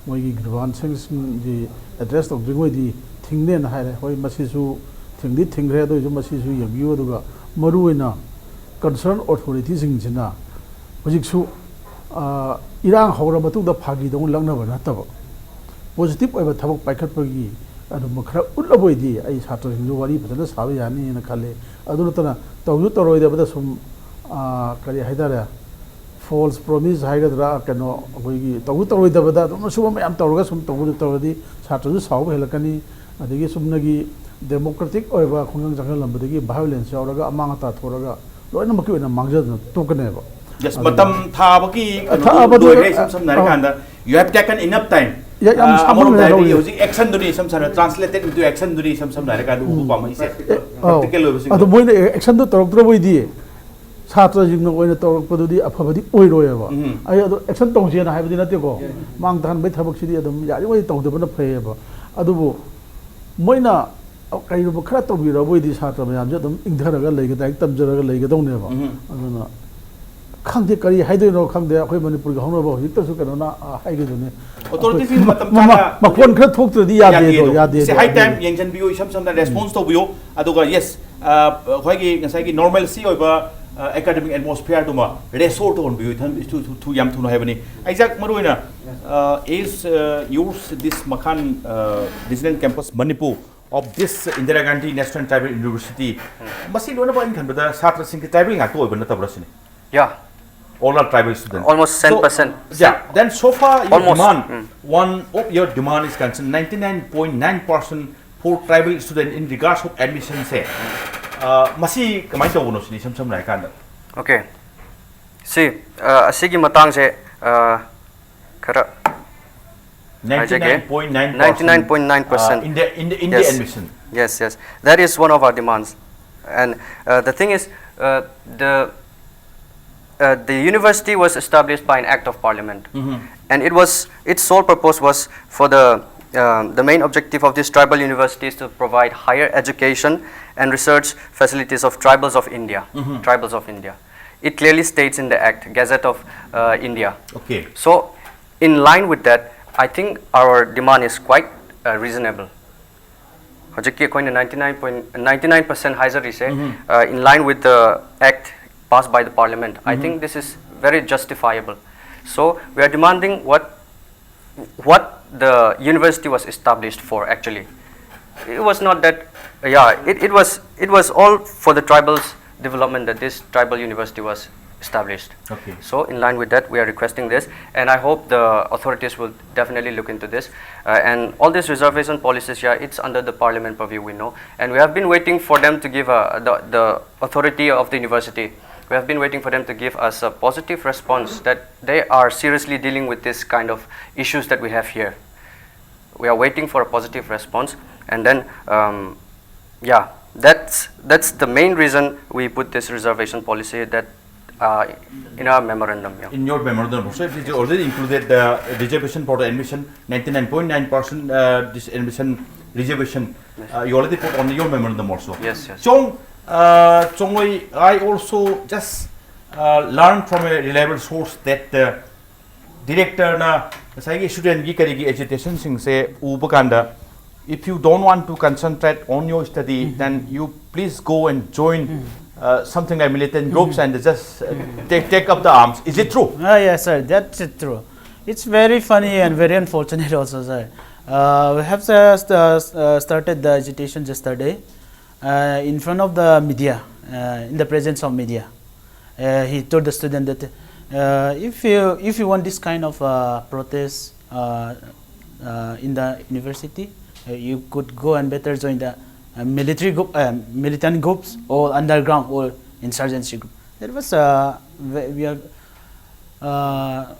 ꯃꯣꯏꯒꯤ ꯒ꯭ꯔꯤꯚꯥꯟꯁꯁꯤꯡꯁꯤ ꯑꯦꯗ꯭ꯔꯦꯁ ꯇꯧꯗ꯭ꯔꯤꯉꯩꯗꯤ ꯊꯤꯡꯅꯦꯅ ꯍꯥꯏꯔꯦ꯫ ꯍꯣꯏ, ꯃꯁꯤꯁꯨ ꯊꯤꯡꯗꯤ ꯊꯤꯡꯈ꯭ꯔꯦ, ꯑꯗꯨ ꯑꯣꯏꯔꯁꯨ ꯃꯁꯤꯁꯨ ꯌꯦꯡꯕꯤꯌꯨ꯫ ꯑꯗꯨꯒ ꯃꯔꯨꯑꯣꯏꯅ ꯀꯟꯁꯔꯟ ꯑꯣꯊꯣꯔꯤꯇꯤꯁꯤꯡꯁꯤꯅ ꯍꯧꯖꯤꯛꯁꯨ, ꯑ, ꯏꯔꯥꯡ ꯍꯧꯔ ꯃꯇꯨꯡꯗ ꯐꯥꯒꯤꯗꯧꯅ ꯂꯛꯅꯕ ꯅꯠꯇꯕ, ꯄꯣꯖꯤꯇꯤꯚ ꯑꯣꯏꯕ ꯊꯕꯛ ꯄꯥꯏꯈꯠꯄꯒꯤ ꯑꯗꯨꯝꯕ ꯈꯔ ꯎꯠꯂꯕ ꯑꯣꯏꯗꯤ ꯑꯩ ꯁꯥꯇ꯭ꯔꯁꯤꯡꯁꯨ ꯋꯥꯔꯤ ꯐꯖꯅ ꯁꯥꯕ ꯌꯥꯅꯤꯅ ꯈꯜꯂꯤ꯫ ꯑꯗꯨ ꯅꯠꯇꯅ ꯇꯧꯁꯨ ꯇꯧꯔꯣꯏꯗꯕꯗ ꯁꯨꯝ, ꯑ, ꯀꯔꯤ ꯍꯥꯏꯇꯥꯔꯦ, ꯐꯣꯜꯁ ꯄ꯭ꯔꯣꯃꯤꯁ ꯍꯥꯏꯒꯗ꯭ꯔꯥ, ꯀꯩꯅꯣ, ꯑꯩꯈꯣꯏꯒꯤ ꯇꯧꯁꯨ ꯇꯧꯔꯣꯏꯗꯕꯗ ꯑꯗꯨꯝ ꯑꯁꯨꯝꯕ ꯃꯌꯥꯝ ꯇꯧꯔꯒ ꯁꯨꯝ ꯇꯧꯕꯗꯨ ꯇꯧꯔꯗꯤ ꯁꯥꯇ꯭ꯔꯁꯨ ꯁꯥꯎꯕ ꯍꯦꯜꯂꯛꯀꯅꯤ꯫ ꯑꯗꯒꯤ ꯆꯨꯝꯅꯒꯤ ꯗꯦꯃꯣꯀ꯭ꯔꯦꯇꯤꯛ ꯑꯣꯏꯕ ꯈꯣꯡꯖꯪ ꯆꯪꯁꯤꯜꯂꯝꯕꯗꯒꯤ ꯚꯥꯏꯑꯣꯂꯦꯟꯁ ꯌꯥꯎꯔꯒ ꯑꯃꯥꯡ ꯑꯇꯥ ꯊꯣꯛꯑꯒ ꯂꯣꯏꯅꯃꯛꯀꯤ ꯑꯣꯏꯅ ꯃꯥꯡꯖꯗꯅ ꯇꯣꯛꯀꯅꯦꯕ꯫ ꯌꯦꯁ, ꯑꯗꯨꯅ ꯃꯇꯝ ꯊꯥꯕꯒꯤ ꯀꯩꯅꯣꯗꯨ ꯊꯥꯕꯗꯨ, ꯂꯣꯏꯔꯦ꯫ ꯏꯁꯝ ꯁꯝꯅ ꯑ, ꯍꯥꯏꯔꯀꯥꯟꯗ, you have taken enough time. ꯌꯥ-, ꯌꯥꯝ ꯑ, ꯁꯥꯡꯃꯟꯈ꯭ꯔꯦ ꯑꯃꯔꯣꯝꯗ ꯍꯥꯏꯔꯗꯤ ꯍꯧꯖꯤꯛ꯫ ꯍꯧꯖꯤꯛ ꯑꯦꯛꯁꯟꯗꯨꯅꯤ ꯏꯁꯝ ꯁꯝꯅ, ꯇ꯭ꯔꯥꯟꯁꯂꯦꯇꯦꯠ ꯏꯟꯇꯨ ꯑꯦꯛꯁꯟꯗꯨꯅꯤ ꯏꯁꯝ ꯁꯝꯅ ꯍꯥꯏꯔꯀꯥꯟꯗ ꯎꯕ ꯎꯝ꯫ ꯄꯥꯝꯃꯛꯏꯁꯦ꯫ ꯑꯦ, ꯑꯧ꯫ ꯄ꯭ꯔꯦꯛꯇꯤꯀꯦꯜ ꯑꯣꯏꯕꯁꯤꯡꯗꯣ꯫ ꯑꯗꯣ ꯃꯣꯏꯅ ꯑꯦꯛꯁꯟꯗꯣ ꯇꯧꯔꯛꯇ꯭ꯔꯕ ꯑꯣꯏꯗꯤ ꯁꯥꯇ꯭ꯔꯁꯤꯡꯅ ꯑꯣꯏꯅ ꯇꯧꯔꯛꯄꯗꯨꯗꯤ ꯑꯐꯕꯗꯤ ꯑꯣꯏꯔꯣꯏꯕ꯫ ꯎꯝ꯫ ꯑꯩ ꯑꯗꯣ ꯑꯦꯛꯁꯟ ꯇꯧꯁꯦꯅ ꯍꯥꯏꯕꯗꯤ ꯅꯠꯇꯦꯀꯣ꯫ ꯌꯥꯏ꯫ ꯃꯥꯡ ꯊꯍꯟꯕꯒꯤ ꯊꯕꯛꯁꯤꯗꯤ ꯑꯗꯨꯝ ꯌꯥꯔꯤꯉꯩ ꯇꯧꯗꯕꯅ ꯐꯩꯌꯦꯕ꯫ ꯑꯗꯨꯕꯨ ꯃꯣꯏꯅ ꯀꯩꯒꯨꯝꯕ ꯈꯔ ꯇꯧꯕꯤꯔꯕ ꯑꯣꯏꯗꯤ ꯁꯥꯇ꯭ꯔ ꯃꯌꯥꯝꯁꯦ ꯑꯗꯨꯝ ꯏꯪꯊꯔꯒ ꯂꯩꯒꯗ-, ꯂꯥꯏꯔꯤꯛ ꯇꯝꯖꯔꯒ ꯂꯩꯒꯗꯧꯅꯦꯕ꯫ ꯎꯝ꯫ ꯑꯗꯨꯅ ꯈꯪꯗꯦ ꯀꯔꯤ ꯍꯥꯏꯗꯣꯏꯅꯣ ꯈꯪꯗꯦ꯫ ꯑꯩꯈꯣꯏ ꯃꯅꯤꯄꯨꯔꯒꯤ ꯍꯧꯅꯕ ꯍꯧꯖꯤꯛꯇꯁꯨ ꯀꯩꯅꯣꯅ, ꯑ, ꯍꯥꯏꯈꯤꯗꯨꯅꯤ꯫ ꯑꯣꯊꯣꯔꯤꯇꯤꯁꯤꯡ ꯑꯩꯈꯣꯏ ꯃꯇꯝ ꯃꯃꯥ-, ꯆꯥꯅ ꯃꯈꯣꯟ ꯈꯔ ꯊꯣꯛꯇ꯭ꯔꯗꯤ ꯌꯥꯗꯦꯗꯣ, ꯌꯥꯗꯦꯗꯣ꯫ ꯌꯥꯗꯦꯗꯣ꯫ ꯁꯤ ꯍꯥꯏ ꯇꯥꯏꯝ ꯌꯦꯡꯁꯤꯟꯕꯤꯌꯨ, ꯏꯁꯝ ꯁꯝꯅ ꯔꯦꯁꯄꯣꯟꯁ ꯇꯧꯕꯤꯌꯨ꯫ ꯑꯗꯨꯒ, ꯌꯦꯁ, ꯑ, ꯑꯩꯈꯣꯏꯒꯤ ꯉꯁꯥꯏꯒꯤ ꯅꯣꯔꯃꯦꯜꯁꯤ ꯑꯣꯏꯕ, ꯑ, ꯑꯦꯀꯥꯗꯃꯤꯛ ꯑꯦꯠꯃꯣꯁꯐꯤꯌꯔꯗꯨꯃ ꯔꯦꯁꯇꯣꯔ ꯇꯧꯍꯟꯕꯤꯌꯨ, ꯏꯊꯟ-, ꯊꯨ-, ꯊꯨ-, ꯊꯨ-, ꯌꯥꯝ ꯊꯨꯅ ꯍꯥꯏꯕꯅꯤ꯫ ꯑꯩꯖꯥꯛ ꯃꯔꯨꯑꯣꯏꯅ, ꯑ, is, ꯑ, yours this ꯃꯈꯥꯟ, ꯑ, Regional Campus Manipur of this Indira Gandhi National Tribal University, ꯃꯁꯤ ꯂꯣꯏꯅꯃꯛ ꯑꯩꯅ ꯈꯟꯕꯗ ꯁꯥꯇ꯭ꯔꯁꯤꯡꯒꯤ ꯇ꯭ꯔꯥꯏꯕꯦꯜ ꯉꯥꯛꯇ ꯑꯣꯏꯕ ꯅꯠꯇꯕ꯭ꯔꯥ ꯁꯤꯅꯤ? Yeah. All are tribal students. Almost ten percent. So, yeah, then so far your Almost. Demand, Mm. one of your demand is concerned ninety-nine point nine percent for tribal student in regards of admission ꯁꯦ, ꯑ, ꯃꯁꯤ ꯀꯃꯥꯏꯅ ꯇꯧꯕꯅꯣ ꯁꯤꯅꯤ ꯏꯁꯝ ꯁꯝꯅ ꯍꯥꯏ ꯀꯥꯟꯗ? Okay. ꯁꯤ, ꯑ, ꯑꯁꯤꯒꯤ ꯃꯇꯥꯡꯁꯦ, ꯑ, ꯈꯔ ꯍꯥꯏꯖꯒꯦ꯫ Ninety-nine point nine percent, ninety-nine point nine percent. Uh, in the, in the, in the Yes. Admission. Yes, yes. That is one of our demands. And uh, the thing is, uh, the uh, the university was established by an act of parliament, and it was, its sole purpose was for the um, the main objective of these tribal universities to provide higher education and research facilities of tribals of India. Tribals of India. It clearly states in the act, Gazette of uh, India. Okay. So, in line with that, I think our demand is quite uh, reasonable. ꯍꯧꯖꯤꯛꯀꯤ ꯑꯩꯈꯣꯏꯅ ninety nine point ninety nine percent ꯍꯥꯏꯖꯔꯤꯁꯦ, uh, in line with the act passed by the parliament, I think this is very justifiable. So we are demanding what what the university was established for actually. It was not that, yeah, it, it was it was all for the tribals' development that this tribal university was established. Okay. So in line with that, we are requesting this, and I hope the authorities will definitely look into this. Uh, and all these reservation policies, yeah, it's under the parliament purview, we know, and we have been waiting for them to give uh, the, the authority of the university. We have been waiting for them to give us a positive response that they are seriously dealing with this kind of issues that we have here. We are waiting for a positive response, and then, um, yeah, that's that's the main reason we put this reservation policy that uh, in our memorandum. Yeah. In your memorandum also, it is already included the reservation for the admission, ninety nine point nine percent uh, this admission reservation. Uh, you already put on your memorandum also. Yes, yes. Chong, uh, Chongoi, I also just uh, learned from a reliable source that the director ꯅ ꯉꯁꯥꯏꯒꯤ student ꯒꯤ ꯀꯔꯤꯒꯤ agitation ꯁꯤꯡꯁꯦ ꯎꯕ ꯀꯥꯟꯗ, if you don't want to concentrate on your study, then you please go and join uh, something like militant groups and just uh, take, take up the arms. Is it true? Ah, yes, sir, that's it, true. It's very funny and very unfortunate also, sir. Uh, we have uh, st- uh, started the agitation yesterday uh, in front of the media, uh, in the presence of media. Uh, he told the student that uh, if you if you want this kind of uh, protest uh, uh, in the university, uh, you could go and better join the uh, military group, uh, militant groups or underground or insurgency group. That was uh, we we are uh,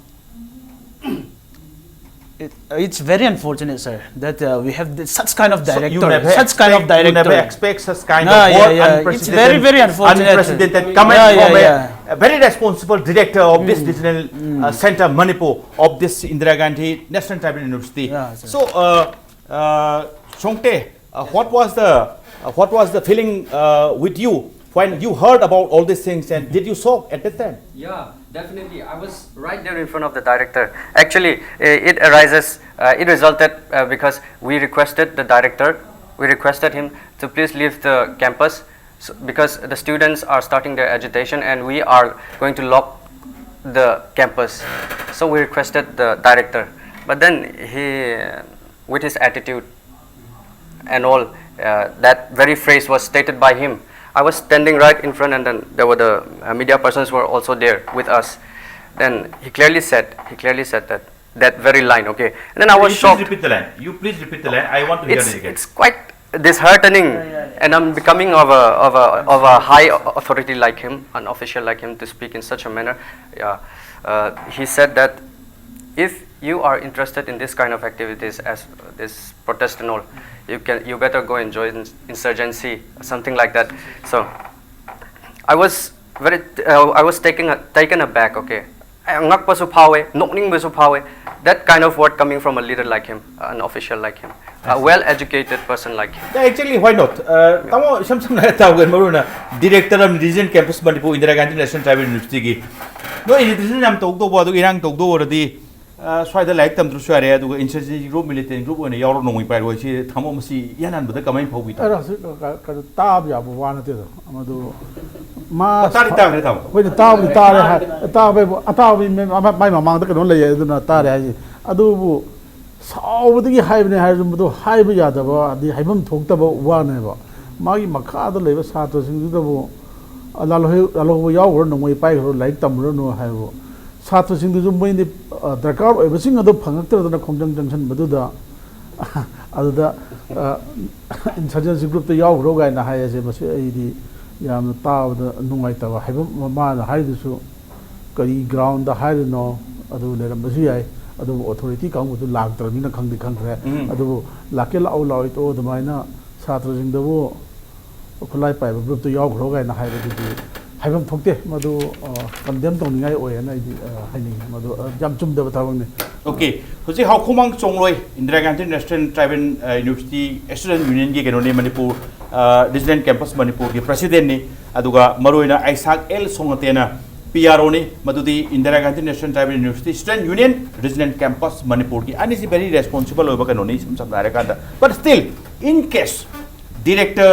It, it's very unfortunate, sir, that uh, we have this, such kind of So director, you never such kind of expect, you director. never expect such kind Yeah, of yeah, what yeah. It's unprecedented, very, very unfortunate. Unprecedented comment Yeah, yeah, from a, yeah. A very responsible director of this Mm. regional Mm. Uh, center, Manipur, of this Indira Gandhi National Tribal University. Yeah, sir. So, uh, uh, Shongte, uh, what was the uh, what was the feeling uh, with you when you heard about all these things, and did you shock at that time? Yeah, definitely. I was right there in front of the director. Actually, eh, it arises, uh, it resulted uh, because we requested the director, we requested him to please leave the campus, so, because the students are starting their agitation and we are going to lock the campus. So we requested the director. But then he, uh, with his attitude and all, uh, that very phrase was stated by him. I was standing right in front, and then there were the uh, media persons were also there with us. Then he clearly said, he clearly said that that very line, okay. And then I was you shocked. Please repeat the line. You please repeat the line. I want to hear It's, it again. It's quite disheartening, and I'm becoming of a of a of a high authority like him, an official like him, to speak in such a manner. Yeah, uh, he said that if you are interested in this kind of activities as this protest and all, you can you better go and join insurgency, something like that. So I was very uh, I was taken taken aback. Okay, ꯉꯛꯄꯁꯨ ꯐꯥꯎꯋꯦ, ꯅꯣꯛꯅꯤꯡꯕꯁꯨ ꯐꯥꯎꯋꯦ. That kind of word coming from a leader like him, an official like him, a well-educated person like him. Yeah, actually, why not? Uh, ꯇꯥꯃꯣ, ꯏꯁꯝ ꯁꯝꯅ ꯍꯥꯏꯔ ꯇꯥꯎꯒꯦ, ꯃꯔꯨ ꯑꯣꯏꯅ director ꯑꯃ, regional campus Manipur, Indira Gandhi national tribal ꯌꯨꯅꯤꯚꯔꯁꯤꯇꯤꯒꯤ ꯅꯣꯏ ꯑꯦꯖꯤꯇꯦꯁꯟ ꯌꯥꯝ ꯇꯧꯗꯧꯕ, ꯑꯗꯨꯒ ꯏꯔꯥꯡ ꯇꯧꯗꯧ ꯑꯣꯏꯔꯗꯤ, ꯑ, ꯁ꯭ꯋꯥꯏꯗ ꯂꯥꯏꯔꯤꯛ ꯇꯝꯗ꯭ꯔꯁꯨ ꯌꯥꯔꯦ, ꯑꯗꯨꯒ ꯏꯟꯁꯔꯖꯦꯟꯁꯤ ꯒ꯭ꯔꯨꯞ, ꯃꯤꯂꯤꯇꯦꯟ ꯒ꯭ꯔꯨꯞ ꯑꯣꯏꯅ ꯌꯥꯎꯔ ꯅꯣꯡꯃꯩ ꯄꯥꯏꯔꯣꯏ꯫ ꯁꯤ ꯊꯝꯃꯣ, ꯃꯁꯤ ꯏꯍꯥꯟ ꯍꯥꯟꯕꯗ ꯀꯃꯥꯏꯅ ꯐꯥꯎꯕꯤ? ꯑꯩꯅ ꯍꯧꯖꯤꯛ ꯀ- ꯀꯩꯅꯣ ꯇꯥꯕ ꯌꯥꯕ ꯋꯥ ꯅꯠꯇꯦꯗ꯫ ꯃꯗꯨ ꯃꯥ ꯇꯥꯗꯤ ꯇꯥꯈ꯭ꯔꯦ, ꯇꯥꯃꯣ꯫ ꯑꯩꯈꯣꯏꯅ ꯇꯥꯕꯨꯗꯤ ꯇꯥꯔꯦ ꯍꯥꯏ, ꯇꯥꯕ ꯍꯥꯏꯕꯨ ꯑꯇꯥꯕꯒꯤ ꯃ- ꯃ- ꯃꯥꯏ ꯃꯃꯥꯡꯗ ꯀꯩꯅꯣ ꯂꯩꯌꯦ, ꯑꯗꯨꯅ ꯇꯥꯔꯦ ꯍꯥꯏꯁꯦ꯫ ꯑꯗꯨꯕꯨ ꯁꯥꯎꯕꯗꯒꯤ ꯍꯥꯏꯕꯅꯦ ꯍꯥꯏꯔꯁꯨ, ꯃꯗꯨ ꯍꯥꯏꯕ ꯌꯥꯗꯕ, ꯑꯗꯩ ꯍꯥꯏꯐꯝ ꯊꯣꯛꯇꯕ ꯋꯥꯅꯦꯕ꯫ ꯃꯥꯒꯤ ꯃꯈꯥꯗ ꯂꯩꯕ ꯁꯥꯇ꯭ꯔꯁꯤꯡꯗꯨꯗꯕꯨ, "ꯑ, ꯂꯥꯜꯍꯧ-, ꯂꯥꯜꯍꯧꯕ ꯌꯥꯎꯈ꯭ꯔꯣ, ꯅꯣꯡꯃꯩ ꯄꯥꯏꯈ꯭ꯔꯣ, ꯂꯥꯏꯔꯤꯛ ꯇꯝꯃꯨꯔꯅꯨ" ꯍꯥꯏꯕꯕꯨ, ꯁꯥꯇ꯭ꯔꯁꯤꯡꯗꯨꯁꯨ ꯃꯣꯏꯗꯤ, ꯑ, ꯗꯔꯀꯥꯔ ꯑꯣꯏꯕꯁꯤꯡ ꯑꯗꯨ ꯐꯪꯉꯛꯇꯗꯅ ꯈꯣꯡꯖꯪ ꯆꯪꯁꯤꯟꯕꯗꯨꯗ, ꯑꯗꯨꯗ, ꯑ, ꯏꯟꯁꯔꯖꯦꯟꯁꯤ ꯒ꯭ꯔꯨꯞꯇ ꯌꯥꯎꯈ꯭ꯔꯣ ꯀꯥꯏꯅ ꯍꯥꯏ ꯑꯁꯦ, ꯃꯁꯤ ꯑꯩꯗꯤ ꯌꯥꯝꯅ ꯇꯥꯕꯗ ꯅꯨꯡꯉꯥꯏꯇꯕ ꯍꯥꯏꯕ꯫ ꯃꯥꯅ ꯍꯥꯏꯗꯨꯁꯨ ꯀꯔꯤ ꯒ꯭ꯔꯥꯎꯟꯗ ꯍꯥꯏꯔꯤꯅꯣ, ꯑꯗꯨ ꯂꯩꯔꯝꯕꯁꯨ ꯌꯥꯏ꯫ ꯑꯗꯨꯕꯨ ꯑꯣꯊꯣꯔꯤꯇꯤ ꯀꯥꯡꯕꯨꯗꯨ ꯂꯥꯛꯇ꯭ꯔꯕꯅꯤꯅ ꯈꯪꯗꯤ ꯈꯪꯗ꯭ꯔꯦ꯫ ꯎꯝ꯫ ꯑꯗꯨꯕꯨ ꯂꯥꯛꯀꯦ ꯂꯥꯛꯑꯣ ꯂꯥꯛꯑꯣꯏ ꯇꯣꯛꯑꯣ ꯑꯗꯨꯃꯥꯏꯅ ꯁꯥꯇ꯭ꯔꯁꯤꯡꯗꯕꯨ ꯈꯨꯠꯂꯥꯏ ꯄꯥꯏꯕ ꯒ꯭ꯔꯨꯞꯇ ꯌꯥꯎꯈ꯭ꯔꯣ ꯀꯥꯏꯅ ꯍꯥꯏꯕꯗꯨꯗꯤ ꯍꯥꯏꯐꯝ ꯊꯣꯛꯇꯦ꯫ ꯃꯗꯨ ꯀꯟꯗꯦꯝ ꯇꯧꯅꯤꯡꯉꯥꯏ ꯑꯣꯏꯌꯦꯅ ꯑꯩꯗꯤ ꯑ, ꯍꯥꯏꯅꯤꯡꯉꯤ꯫ ꯃꯗꯨ ꯑ, ꯌꯥꯝ ꯆꯨꯝꯗꯕ ꯊꯕꯛꯅꯤ꯫ ꯑꯣꯀꯦ, ꯍꯧꯖꯤꯛ ꯍꯥꯎꯈꯣꯡꯃꯥꯡ Chongloi, Indira Gandhi national tribal university student ꯌꯨꯅꯤꯌꯟꯒꯤ ꯀꯩꯅꯣꯅꯤ, ꯃꯅꯤꯄꯨꯔ ꯔꯤꯖꯅꯦꯜ ꯀꯦꯝꯄꯁ ꯃꯅꯤꯄꯨꯔꯒꯤ ꯄ꯭ꯔꯁꯤꯗꯦꯟꯠꯅꯤ꯫ ꯑꯗꯨꯒ ꯃꯔꯨꯑꯣꯏꯅ ꯑꯥꯏꯁꯥꯛ ꯑꯦꯜ ꯁꯣꯉꯇꯦꯅ, ꯄꯤ ꯑꯥꯔ ꯑꯣꯅꯤ꯫ ꯃꯗꯨꯗꯤ Indira Gandhi national tribal university student union regional campus ꯃꯅꯤꯄꯨꯔꯒꯤ꯫ ꯑꯅꯤꯁꯤ ꯚꯦꯔꯤ ꯔꯦꯁꯄꯣꯟꯁꯤꯕꯜ ꯑꯣꯏꯕ ꯀꯩꯅꯣꯅꯤ, ꯏꯁꯝ ꯁꯝꯅ ꯍꯥꯏꯔꯀꯥꯟꯗ꯫ But still, in case director,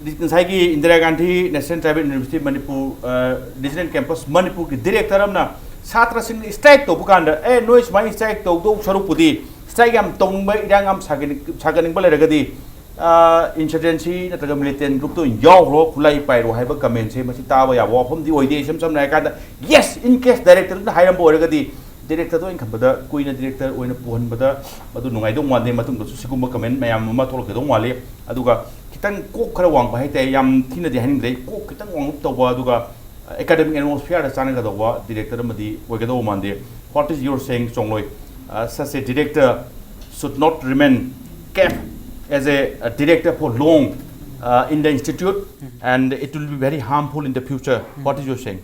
ꯉꯁꯥꯏꯒꯤ Indira Gandhi national tribal university Manipur regional campus ꯃꯅꯤꯄꯨꯔꯒꯤ ꯗꯤꯔꯦꯛꯇꯔ ꯑꯃꯅ ꯁꯥꯇ꯭ꯔꯁꯤꯡꯅ ꯁ꯭ꯇ꯭ꯔꯥꯏꯛ ꯇꯧꯕ ꯀꯥꯟꯗ, ꯑꯦ, ꯅꯣꯏ ꯁꯨꯃꯥꯏꯅ ꯁ꯭ꯇ꯭ꯔꯥꯏꯛ ꯇꯧꯗꯧ ꯁꯔꯨꯛꯄꯨꯗꯤ, ꯁ꯭ꯇ꯭ꯔꯥꯏꯛ ꯌꯥꯝ ꯇꯧꯅꯤꯡꯕ, ꯏꯔꯥꯡ ꯌꯥꯝ ꯁꯥꯒꯠꯅꯤꯡ- ꯁꯥꯒꯠꯅꯤꯡꯕ ꯂꯩꯔꯒꯗꯤ, ꯏꯟꯁꯔꯖꯦꯟꯁꯤ ꯅꯠꯇ꯭ꯔꯒ ꯃꯤꯂꯤꯇꯦꯟ ꯒ꯭ꯔꯨꯞꯇ ꯑꯣꯏꯅ ꯌꯥꯎꯈ꯭ꯔꯣ, ꯈꯨꯠꯂꯥꯏ ꯄꯥꯏꯔꯣ ꯍꯥꯏꯕ ꯀꯃꯦꯟꯁꯦ ꯃꯁꯤ ꯇꯥꯕ ꯌꯥꯕ ꯋꯥꯐꯝꯗꯤ ꯑꯣꯏꯗꯦ꯫ ꯏꯁꯝ ꯁꯝꯅ ꯍꯥꯏꯔꯀꯥꯟꯗ, ꯌꯦꯁ, ꯏꯟ ꯀꯦꯁ ꯗꯥꯏꯔꯦꯛꯇꯔꯗꯨꯅ ꯍꯥꯏꯔꯝꯕ ꯑꯣꯏꯔꯒꯗꯤ, ꯗꯥꯏꯔꯦꯛꯇꯔꯗꯣ ꯑꯩꯅ ꯈꯟꯕꯗ ꯀꯨꯏꯅ ꯗꯥꯏꯔꯦꯛꯇꯔ ꯑꯣꯏꯅ ꯄꯨꯍꯟꯕꯗ ꯃꯗꯨ ꯅꯨꯡꯉꯥꯏꯗꯧ ꯃꯥꯟꯗꯦ꯫ ꯃꯇꯨꯡꯗꯁꯨ ꯁꯤꯒꯨꯝꯕ ꯀꯃꯦꯟ ꯃꯌꯥꯝ ꯑꯃ ꯊꯣꯛꯂꯛꯀꯗꯧ ꯃꯥꯜꯂꯤ꯫ ꯑꯗꯨꯒ ꯈꯤꯇꯪ ꯀꯣꯛ ꯈꯔ ꯋꯥꯡꯕ ꯍꯥꯏꯇꯥꯔꯦ, ꯌꯥꯝ ꯊꯤꯅꯗꯤ ꯍꯥꯏꯅꯤꯡꯗ꯭ꯔꯦ, ꯀꯣꯛ ꯈꯤꯇꯪ ꯋꯥꯡꯂꯞ ꯇꯧꯕ, ꯑꯗꯨꯒ ꯑꯦꯀꯥꯗꯃꯤꯛ ꯑꯦꯠꯃꯣꯁꯐꯤꯌꯔꯗ ꯆꯥꯟꯅꯒꯗꯧꯕ ꯗꯥꯏꯔꯦꯛꯇꯔ ꯑꯃꯗꯤ ꯑꯣꯏꯒꯗꯧꯕ ꯃꯥꯟꯗꯦ꯫ What is your saying, ꯆꯣꯡꯂꯣꯏ? Uh, such a director should not remain kept as a, a director for long uh, in the institute, and it will be very harmful in the future. What is your saying?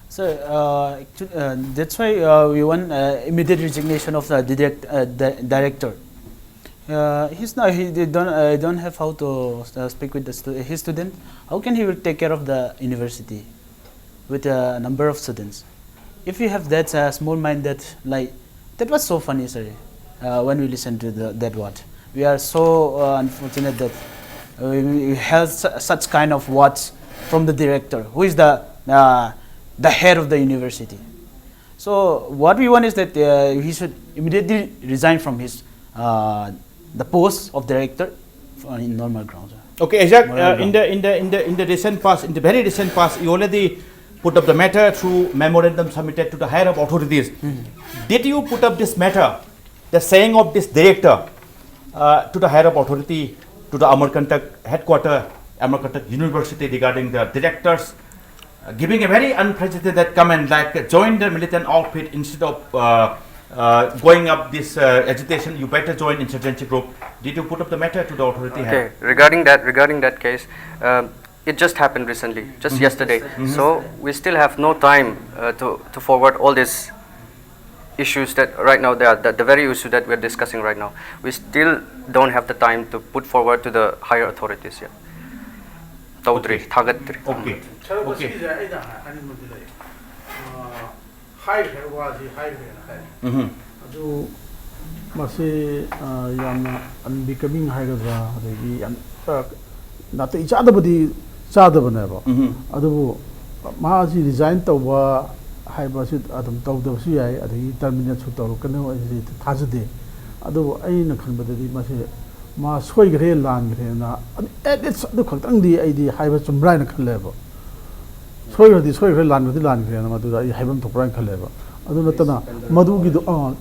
So uh, actu- uh, that's why uh, we want uh, immediate resignation of the direct, uh, di- director. Uh, he's not. He they don't. Uh, don't have how to uh, speak with the stu- his student. How can he will take care of the university with a number of students? If you have that uh, small mind, that like that was so funny, sorry. Uh, when we listen to the, that word, we are so uh, unfortunate that uh, we, we have su- such kind of words from the director, who is the uh, the head of the university. So what we want is that uh, he should immediately resign from his uh, the post of director for, in normal grounds. Okay, Ajak, Moral uh, ground. in the in the in the in the recent past, in the very recent past, you already put up the matter through memorandum submitted to the higher up authorities. Did you put up this matter, the saying of this director, uh, to the higher up authority, to the Amarkantak headquarter, Amarkantak University, regarding the directors uh, giving a very unprecedented comment like uh, join the militant outfit instead of uh, Uh, going up this uh, agitation, you better join insurgency group. Did you put up the matter to the authority? Okay, regarding that, regarding that case, um, it just happened recently, just yesterday. So we still have no time uh, to, to forward all these issues that right now they are, that the very issue that we're discussing right now. We still don't have the time to put forward to the higher authorities yet. ꯇꯧꯗ꯭ꯔꯤ, ꯊꯥꯒꯠꯇ꯭ꯔꯤ꯫ Okay. Sir, Okay. ꯃꯁꯤꯁꯦ ꯑꯩꯅ ꯍꯥꯏꯅꯤꯡꯕꯗꯤ ꯂꯩ꯫ ꯑ, ꯍꯥꯏꯈ꯭ꯔꯦ, ꯋꯥꯁꯤ ꯍꯥꯏꯈ꯭ꯔꯦꯅ ꯍꯥꯏ꯫ Mhm. ꯑꯗꯨ ꯃꯁꯤ, ꯑ, ꯌꯥꯝꯅ ꯑꯟꯕꯤꯀꯃꯤꯡ ꯍꯥꯏꯒꯗ꯭ꯔꯥ, ꯑꯗꯒꯤ ꯌꯥꯝ, ꯑ, ꯅꯥꯇꯩ ꯆꯥꯗꯕꯗꯤ ꯆꯥꯗꯕꯅꯦꯕ꯫ Mhm. ꯑꯗꯨꯕꯨ ꯃꯥꯁꯤ ꯔꯤꯖꯥꯏꯟ ꯇꯧꯕ ꯍꯥꯏꯕꯁꯤ ꯑꯗꯨꯝ ꯇꯧꯗꯕꯁꯨ ꯌꯥꯏ, ꯑꯗꯒꯤ ꯇꯔꯃꯤꯅꯦꯠꯁꯨ ꯇꯧꯔꯛꯀꯅꯤ ꯍꯥꯏꯁꯤ ꯊꯥꯖꯗꯦ꯫ ꯑꯗꯨꯕꯨ ꯑꯩꯅ ꯈꯟꯕꯗꯗꯤ ꯃꯁꯤ ꯃꯥ ꯁꯣꯏꯈ꯭ꯔꯦ, ꯂꯥꯟꯈ꯭ꯔꯦꯅ, ꯑꯦꯠ ꯂꯤꯁ ꯑꯗꯨ ꯈꯛꯇꯪꯗꯤ ꯑꯩꯗꯤ ꯍꯥꯏꯕ ꯆꯨꯝꯕ꯭ꯔꯥ ꯍꯥꯏꯅ ꯈꯜꯂꯦꯕ꯫ ꯁꯣꯏꯈ꯭ꯔꯗꯤ ꯁꯣꯏꯈ꯭ꯔꯦ, ꯂꯥꯟꯈ꯭ꯔꯗꯤ ꯂꯥꯟꯈ꯭ꯔꯦꯅ ꯃꯗꯨꯗ ꯑꯩ ꯍꯥꯏꯐꯝ ꯊꯣꯛꯄ꯭ꯔꯥ ꯍꯥꯏꯅ ꯈꯜꯂꯦꯕ꯫ ꯑꯗꯨ ꯅꯠꯇꯅ ꯃꯗꯨꯒꯤꯗꯣ, ꯑ,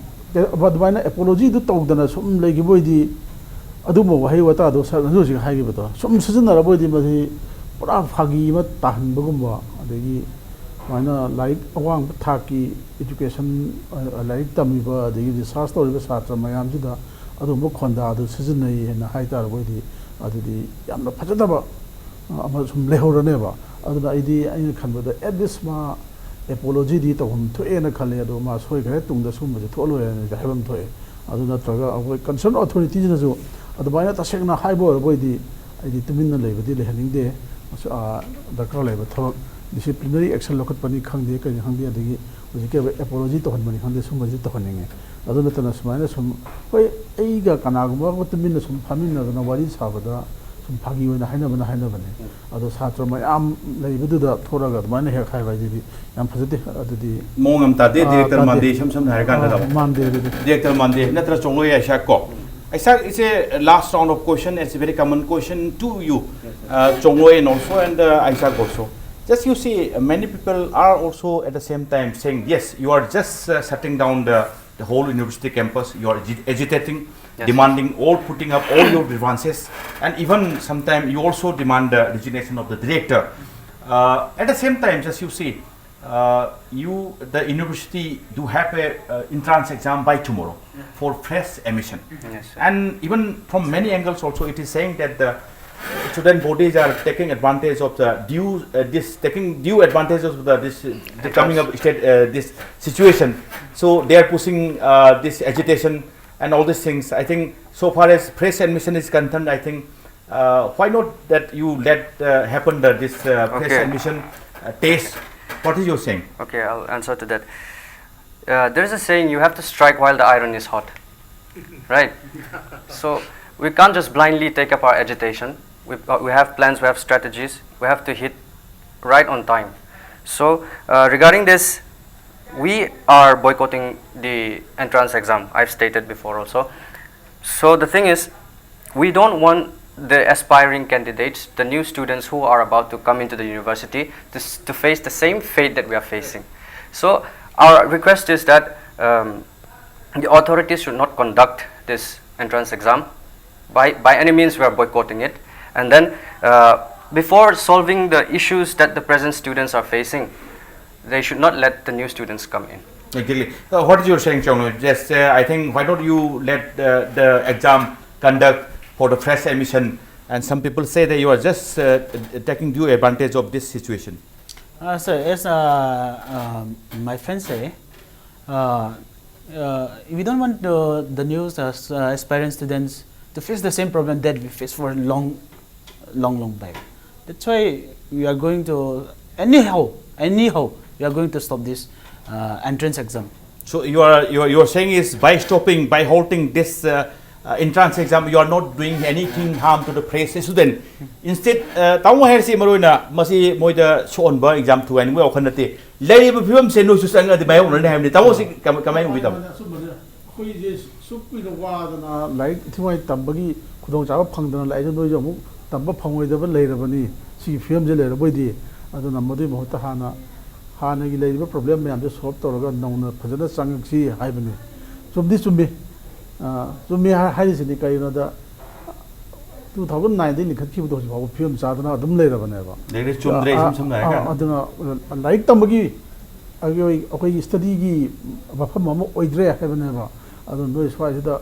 ꯑꯗꯨꯃꯥꯏꯅ ꯑꯦꯄꯣꯂꯣꯖꯤꯗꯨ ꯇꯧꯗꯅ ꯁꯨꯝ ꯂꯩꯈꯤꯕ ꯑꯣꯏꯗꯤ, ꯑꯗꯨꯒꯨꯝꯕ ꯋꯥꯍꯩ ꯋꯥꯇꯥꯗꯣ ꯁꯥꯔ ꯍꯧꯖꯤꯛ ꯍꯧꯖꯤꯛ ꯍꯥꯏꯈꯤꯕꯗꯣ ꯁꯨꯝ ꯁꯤꯖꯤꯟꯅꯔꯕ ꯑꯣꯏꯗꯤ ꯃꯁꯤ ꯄꯨꯔꯥ ꯐꯥꯒꯤ ꯑꯃ ꯇꯥꯍꯟꯕꯒꯨꯝꯕ, ꯑꯗꯒꯤ ꯁꯨꯃꯥꯏꯅ ꯂꯥꯏꯔꯤꯛ ꯑꯋꯥꯡꯕ ꯊꯥꯛꯀꯤ ꯏꯗꯨꯀꯦꯁꯟ, ꯑ, ꯂꯥꯏꯔꯤꯛ ꯇꯝꯃꯤꯕ ꯑꯗꯒꯤ ꯔꯤꯁꯥꯔꯁ ꯇꯧꯔꯤꯕ ꯁꯥꯇ꯭ꯔ ꯃꯌꯥꯝꯁꯤꯗ ꯑꯗꯨꯒꯨꯝꯕ ꯈꯣꯟꯗꯥꯗꯨ ꯁꯤꯖꯤꯟꯅꯩ ꯍꯥꯏꯅ ꯍꯥꯏꯇꯥꯔꯕ ꯑꯣꯏꯗꯤ, ꯑꯗꯨꯗꯤ ꯌꯥꯝꯅ ꯐꯖꯗꯕ, ꯑ, ꯑꯃ ꯁꯨꯝ ꯂꯩꯍꯧꯔꯅꯦꯕ꯫ ꯑꯗꯨꯅ ꯑꯩꯗꯤ, ꯑꯩꯅ ꯈꯟꯕꯗ, ꯑꯦꯠ ꯂꯤꯁ ꯃꯥ ꯑꯦꯄꯣꯂꯣꯖꯤꯗꯤ ꯇꯧꯐꯝ ꯊꯣꯛꯑꯦꯅ ꯈꯜꯂꯦ꯫ ꯑꯗꯣ ꯃꯥ ꯁꯣꯏꯈ꯭ꯔꯦ, ꯇꯨꯡꯗ ꯁꯨꯝꯕꯁꯦ ꯊꯣꯛꯍꯜꯂꯣꯏ ꯍꯥꯏꯅꯗꯤ ꯍꯥꯏꯐꯝ ꯊꯣꯛꯑꯦ꯫ ꯑꯗꯨ ꯅꯠꯇ꯭ꯔꯒ ꯑꯩꯈꯣꯏ ꯀꯟꯁꯔꯟ ꯑꯣꯊꯣꯔꯤꯇꯤꯁꯤꯅꯁꯨ ꯑꯗꯨꯃꯥꯏꯅ ꯇꯁꯦꯡꯅ ꯍꯥꯏꯕ ꯑꯣꯏꯔꯕ ꯑꯣꯏꯗꯤ, ꯑꯩꯗꯤ ꯇꯨꯃꯤꯟꯅ ꯂꯩꯕꯗꯤ ꯂꯩꯍꯟꯅꯤꯡꯗꯦ꯫ ꯑꯁ, ꯑ, ꯗꯔꯀꯥꯔ ꯂꯩꯕ ꯊꯕꯛ, ꯗꯤꯁꯤꯄ꯭ꯂꯤꯅꯔꯤ ꯑꯦꯛꯁꯟ ꯂꯧꯈꯠꯄꯅꯤ ꯈꯪꯗꯦ, ꯀꯔꯤꯅꯤ ꯈꯪꯗꯦ, ꯑꯗꯒꯤ ꯍꯧꯖꯤꯛꯀꯤ ꯑꯦꯄꯣꯂꯣꯖꯤ ꯇꯧꯍꯟꯕꯅꯤ ꯈꯪꯗꯦ, ꯁꯨꯝꯕꯁꯤ ꯇꯧꯍꯟꯅꯤꯡꯉꯦ꯫ ꯑꯗꯨ ꯅꯠꯇꯅ ꯁꯨꯃꯥꯏꯅ ꯁꯨꯝ, ꯍꯣꯏ, ꯑꯩꯒ ꯀꯅꯥꯒꯨꯝꯕ ꯑꯃꯒ ꯇꯨꯃꯤꯟꯅ ꯁꯨꯝ ꯐꯝꯃꯤꯟꯅꯗꯅ ꯋꯥꯔꯤ ꯁꯥꯕꯗ ꯁꯨꯝ ꯐꯥꯒꯤ ꯑꯣꯏꯅ ꯍꯥꯏꯅꯕꯅ ꯍꯥꯏꯅꯕꯅꯦ꯫ ꯑꯗꯣ ꯁꯥꯇ꯭ꯔ ꯃꯌꯥꯝ ꯂꯩꯕꯗꯨꯗ ꯊꯣꯔꯒ ꯑꯗꯨꯃꯥꯏꯅ ꯍꯦꯛ ꯍꯥꯏꯕ ꯍꯥꯏꯁꯤꯗꯤ ꯌꯥꯝ ꯐꯖꯗꯦ꯫ ꯑꯗꯨꯗꯤ ꯃꯑꯣꯡ ꯑꯃ ꯇꯥꯗꯦ꯫ ꯑꯥ, ꯗꯤꯔꯦꯛꯇꯔ ꯇꯥꯗꯦ꯫ ꯃꯥꯟꯗꯦ, ꯏꯁꯝ ꯁꯝꯅ ꯍꯥꯏꯔ ꯀꯥꯟꯗ꯫ ꯑꯥ, ꯃꯥꯟꯗꯦ ꯑꯗꯨꯗꯤ꯫ Director Mande, ꯅꯠꯇ꯭ꯔ ꯆꯣꯡꯂꯣꯏ ꯑꯥꯏꯁꯥꯛ ꯀꯣ? Aishak, it's a last round of question. It's a very common question to you, uh, Chongloi and also and uh, Aishak also. Just you see, uh, many people are also at the same time saying, yes, you are just uh, shutting down the, the whole university campus. You are agi- agitating, Yes. demanding all, putting up all your grievances, and even sometimes you also demand the resignation of the director. Uh, at the same time, just you see, uh, you, the university do have a uh, entrance exam by tomorrow for fresh admission. Yes, sir. And even from many angles also, it is saying that the student bodies are taking advantage of the due, uh, this taking due advantage of the this uh, the coming up state uh, this situation. So they are pushing uh, this agitation and all these things. I think so far as fresh admission is concerned, I think uh, why not that you let uh, happen the, this uh, fresh Okay. Admission uh, test? What is your saying? Okay, I'll answer to that. Uh, there is a saying, you have to strike while the iron is hot. Right? So we can't just blindly take up our agitation. We, uh, we have plans, we have strategies. We have to hit right on time. So uh, regarding this, we are boycotting the entrance exam. I've stated before also. So the thing is, we don't want the aspiring candidates, the new students who are about to come into the university, to, s- to face the same fate that we are facing. So our request is that um, the authorities should not conduct this entrance exam. By, by any means, we are boycotting it. And then, uh, before solving the issues that the present students are facing, they should not let the new students come in. Exactly. Uh, what is your saying, Chongno? Just uh, I think why don't you let the, the exam conduct for the fresh admission? And some people say that you are just uh, taking due advantage of this situation. Uh, sir, as uh, um, my friend say, uh, uh, we don't want the, the new uh, s- uh, aspirant students to face the same problem that we face for a long, long, long time. That's why we are going to anyhow, anyhow, we are going to stop this uh, entrance exam. So you are you are, you are saying is by stopping, by halting this uh, uh, entrance exam, you are not doing anything harm to the fresh student. Instead, uh, ꯇꯥꯃꯣ ꯍꯥꯏꯔꯤꯁꯤ ꯃꯔꯨ ꯑꯣꯏꯅ ꯃꯁꯤ ꯃꯣꯏꯗ ꯁꯣꯛꯍꯟꯕ exam ꯊꯨꯒꯥꯏꯅꯤꯡꯕ ꯋꯥꯈꯜ ꯅꯠꯇꯦ꯫ ꯂꯩꯔꯤꯕ ꯐꯤꯕꯝꯁꯦ ꯅꯣꯏꯁꯨ ꯆꯪꯉꯗꯤ ꯃꯥꯌꯣꯛꯅꯔꯅꯤ ꯍꯥꯏꯕꯅꯤ꯫ ꯇꯥꯃꯣꯁꯤ ꯀꯃ- ꯀꯃꯥꯏꯅ ꯎꯕꯤ, ꯇꯥꯃꯣ? ꯑꯆꯨꯝꯕꯅꯦ꯫ ꯑꯩꯈꯣꯏꯁꯦ ꯁꯨꯛ ꯀꯨꯏꯅ ꯋꯥꯗꯅ ꯂꯥꯏꯔꯤꯛ ꯏꯊꯤꯉꯥꯏ ꯇꯝꯕꯒꯤ ꯈꯨꯗꯣꯡꯆꯥꯕ ꯐꯪꯗꯅ ꯂꯥꯛꯏꯁꯦ, ꯅꯣꯏꯁꯨ ꯑꯃꯨꯛ ꯇꯝꯕ ꯐꯪꯉꯣꯏꯗꯕ ꯂꯩꯔꯕꯅꯤ꯫ ꯁꯤꯒꯤ ꯐꯤꯕꯝꯁꯦ ꯂꯩꯔꯕꯣꯏꯗꯤ꯫ ꯑꯗꯨꯅ ꯃꯗꯨꯒꯤ ꯃꯍꯨꯠꯇ ꯍꯥꯟꯅ ꯍꯥꯟꯅꯒꯤ ꯂꯩꯔꯤꯕ ꯄ꯭ꯔꯣꯕ꯭ꯂꯦꯝ ꯃꯌꯥꯝꯁꯦ ꯁꯣꯜꯕ ꯇꯧꯔꯒ ꯅꯧꯅ ꯐꯖꯅ ꯆꯪꯉꯛꯁꯤ ꯍꯥꯏꯕꯅꯤ꯫ ꯆꯨꯝꯗꯤ ꯆꯨꯝꯃꯤ꯫ ꯑ, ꯆꯨꯝꯃꯤ ꯍꯥꯏ- ꯍꯥꯏꯔꯤꯁꯤꯗꯤ ꯀꯔꯤꯒꯤꯅꯣꯗ, ꯇꯨ ꯊꯥꯎꯖꯟ ꯅꯥꯏꯟꯗꯒꯤ ꯂꯤꯡꯈꯠꯈꯤꯕꯗꯣ ꯍꯧꯖꯤꯛ ꯐꯥꯎꯕ ꯐꯤꯕꯝ ꯆꯥꯗꯅ ꯑꯗꯨꯝ ꯂꯩꯔꯕꯅꯦꯕ꯫ ꯂꯩꯔꯦ, ꯆꯨꯝꯗ꯭ꯔꯦ, ꯑ, ꯏꯁꯝ ꯁꯝꯅ ꯑ, ꯍꯥꯏꯔꯀꯥꯟꯗ꯫ ꯑꯗꯨꯅ ꯂꯥꯏꯔꯤꯛ ꯇꯝꯕꯒꯤ ꯑꯩꯈꯣꯏ ꯑꯩꯈꯣꯏꯒꯤ ꯁ꯭ꯇꯗꯤꯒꯤ ꯃꯐꯝ ꯑꯃ ꯑꯣꯏꯗ꯭ꯔꯦ ꯍꯥꯏꯕꯅꯦꯕ꯫ ꯑꯗꯨ ꯅꯣꯏ ꯁ꯭ꯋꯥꯏꯁꯤꯗ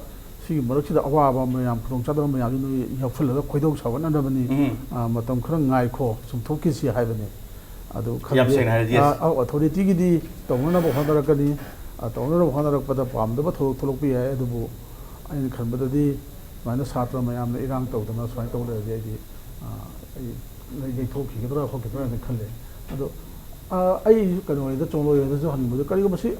ꯁꯤꯒꯤ ꯃꯔꯛꯁꯤꯗ ꯑꯋꯥꯕ ꯃꯌꯥꯝ, ꯈꯨꯗꯣꯡꯆꯥꯗꯕ ꯃꯌꯥꯝꯁꯤ ꯅꯣꯏ ꯌꯥꯎꯁꯜꯂꯒ ꯈꯣꯏꯗꯧ ꯁꯥꯎꯒꯠꯅꯅꯕꯅꯤ꯫ ꯎꯝ꯫ ꯑ, ꯃꯇꯝ ꯈꯔ ꯉꯥꯏꯈꯣ, ꯆꯨꯝꯊꯣꯛꯈꯤꯁꯤ ꯍꯥꯏꯕꯅꯤ꯫ ꯑꯗꯨ ꯌꯥꯝ ꯁꯦꯡꯅ ꯍꯥꯏꯔꯗꯤ, yes. ꯑ, ꯑꯧ, ꯑꯣꯊꯣꯔꯤꯇꯤꯒꯤꯗꯤ ꯇꯧꯅꯅꯕ ꯍꯣꯠꯅꯔꯛꯀꯅꯤ꯫ ꯑ, ꯇꯧꯅꯅꯕ ꯍꯣꯠꯅꯔꯛꯄꯗ ꯄꯥꯝꯗꯕ ꯊꯧꯗꯣꯛ ꯊꯣꯛꯂꯛꯄ ꯌꯥꯏ, ꯑꯗꯨꯕꯨ ꯑꯩꯅ ꯈꯟꯕꯗꯗꯤ ꯁꯨꯃꯥꯏꯅ ꯁꯥꯇ꯭ꯔ ꯃꯌꯥꯝꯅ ꯏꯔꯥꯡ ꯇꯧꯗꯅ ꯁꯨꯃꯥꯏꯅ ꯇꯧ ꯂꯩꯔꯗꯤ ꯑꯩꯗꯤ, ꯑ, ꯑꯩ ꯌꯩꯊꯣꯛꯈꯤꯒꯗ꯭ꯔꯥ ꯈꯣꯠꯈꯤꯗ꯭ꯔꯥ ꯍꯥꯏꯅ ꯈꯜꯂꯦ꯫ ꯑꯗꯣ, ꯑ, ꯑꯩ ꯀꯩꯅꯣ ꯍꯣꯏꯗ, ꯆꯣꯡꯂꯣꯏ ꯍꯣꯏꯗꯁꯨ ꯍꯪꯅꯤꯡꯕꯗ, ꯀꯔꯤꯒꯨꯝꯕ ꯁꯤ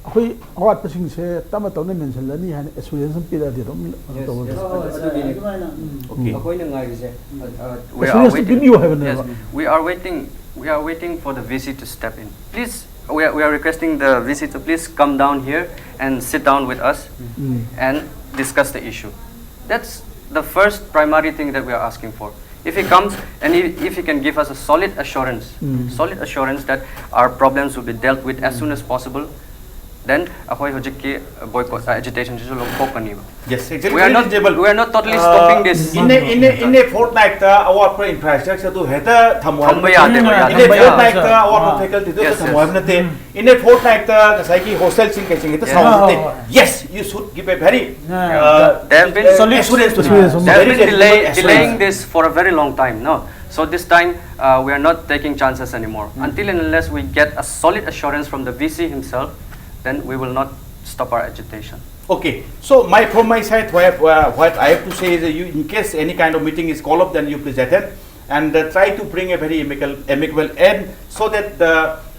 ꯑꯩꯈꯣꯏ ꯑꯋꯥꯠꯄꯁꯤꯡꯁꯦ ꯇꯞꯅ ꯇꯞꯅ ꯃꯦꯟꯁꯤꯜꯂꯅꯤ ꯍꯥꯏꯅ ꯑꯦꯁꯨꯔꯦꯟꯁ ꯑꯃ ꯄꯤꯔꯛꯑꯗꯤ ꯑꯗꯨꯝ ꯀꯩꯅꯣ Yes, ꯇꯧꯕ yes, ꯑꯗꯨꯝ ꯑꯗꯨ- ꯑꯗꯨꯒꯤꯅꯤ꯫ ꯑꯗꯨꯃꯥꯏꯅ, ꯎꯝ꯫ Okay. ꯑꯩꯈꯣꯏꯅ ꯉꯥꯏꯔꯤꯁꯦ, uh, uh, We are Assurance waiting. ꯄꯤꯕꯤꯌꯨ ꯍꯥꯏꯕꯅꯦꯕ꯫ Yes, we are waiting. We are waiting for the V C to step in. Please, we are, we are requesting the V C to please come down here and sit down with us um. and discuss the issue. That's the first primary thing that we are asking for. If he comes and he, if he can give us a solid assurance, Mm. solid assurance that our problems will be dealt with as soon as possible, then ꯑꯩꯈꯣꯏ ꯍꯧꯖꯤꯛꯀꯤ boycott, agitation ꯁꯤꯁꯨ ꯂꯧꯊꯣꯛꯀꯅꯤꯕ꯫ Yes, exactly. We are not, we are not totally stopping this. In a, in a, in a fortnight ꯑꯋꯥꯠꯄ infrastructure ꯑꯗꯨ ꯍꯦꯛꯇ ꯊꯝꯃꯣ ꯍꯥꯏꯕ ꯊꯝꯕ ꯌꯥꯗꯦꯕ, ꯅꯠꯇꯦ. ꯌꯥꯗꯦ. In a ꯊꯝꯕ ꯌꯥꯗꯦ. Fortnightꯇ ꯑꯋꯥꯠꯄ ꯑꯥ. facultyꯗꯨ Yes, ꯍꯦꯛꯇ ꯊꯝꯃꯣ yes. ꯍꯥꯏꯕ ꯅꯠꯇꯦ. In a fortnightꯇ ꯉꯁꯥꯏꯒꯤ hostelꯁꯤꯡ ꯀꯩꯁꯤꯡ ꯍꯦꯛꯇ Yes. ꯁꯥꯎ ꯍꯣꯏ, ꯅꯠꯇꯦ. ꯍꯣꯏ, ꯍꯣꯏ. Yes, you should give a very ah. uh, There have been assurance to Assurance, them. assurance. There have Very been genuine delay, assurance. Delaying this for a very long time, no? So this time, uh, we are not taking chances anymore. Until and unless we get a solid assurance from the V C himself, then we will not stop our agitation. Okay, so my from my side, what, uh, what I have to say is that you, in case any kind of meeting is called up, then you please attend and uh, try to bring a very amicable, amicable end so that the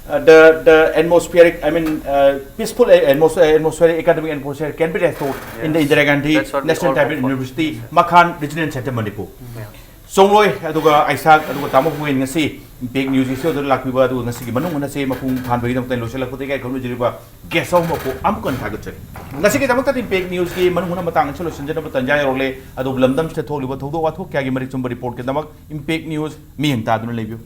uh, the the atmospheric, I mean, uh, peaceful atmos- atmospheric, academic atmosphere can be restored in the Yes. Indira Gandhi That's what we National all Tribal hope for. University, Makhan Regional Center, Manipur. Yeah. ꯆꯣꯡꯂꯣꯏ ꯑꯗꯨꯒ ꯑꯩꯁꯥꯛ ꯑꯗꯨꯒ ꯇꯥꯃꯣ ꯍꯨꯋꯦꯟ ꯉꯁꯤ impact ꯅ꯭ꯌꯨꯁꯀꯤ ꯁꯣꯗ ꯂꯥꯛꯄꯤꯕ ꯑꯗꯨꯒ ꯉꯁꯤꯒꯤ ꯃꯅꯨꯡ ꯍꯨꯠꯅꯁꯦ ꯃꯄꯨꯡ ꯐꯥꯍꯟꯕꯒꯤꯗꯃꯛꯇ ꯑꯩꯅ ꯂꯣꯏꯁꯤꯜꯂꯛꯄꯗꯒꯤ ꯑꯩ ꯈꯨꯔꯨꯝꯖꯔꯤꯕ ꯒꯦꯁ ꯑꯍꯨꯝꯃꯛꯄꯨ ꯑꯃꯨꯛꯀ ꯍꯟꯅ ꯊꯥꯒꯠꯆꯔꯤ꯫ ꯉꯁꯤꯒꯤꯗꯃꯛꯇꯗꯤ ꯏꯝꯄꯦꯛ ꯅ꯭ꯌꯨꯁꯀꯤ ꯃꯅꯨꯡ ꯍꯨꯠꯅ ꯃꯇꯥꯡ ꯑꯁꯤ ꯂꯣꯏꯁꯤꯟꯖꯅꯕ ꯇꯥꯟꯖꯥ ꯌꯧꯔꯛꯂꯦ꯫ ꯑꯗꯨꯕꯨ ꯂꯝꯗꯝꯁꯤꯗ ꯊꯣꯛꯂꯤꯕ ꯊꯧꯗꯣꯛ ꯋꯥꯊꯣꯛ ꯀꯌꯥꯒꯤ ꯃꯔꯤꯛ ꯆꯨꯝꯕ ꯔꯤꯄꯣꯔꯠꯀꯤꯗꯃꯛ ꯏꯝꯄꯦꯛ ꯅ꯭ꯌꯨꯁ ꯃꯤꯠꯌꯦꯡ ꯇꯥꯗꯨꯅ ꯂꯩꯕꯤꯌꯨ꯫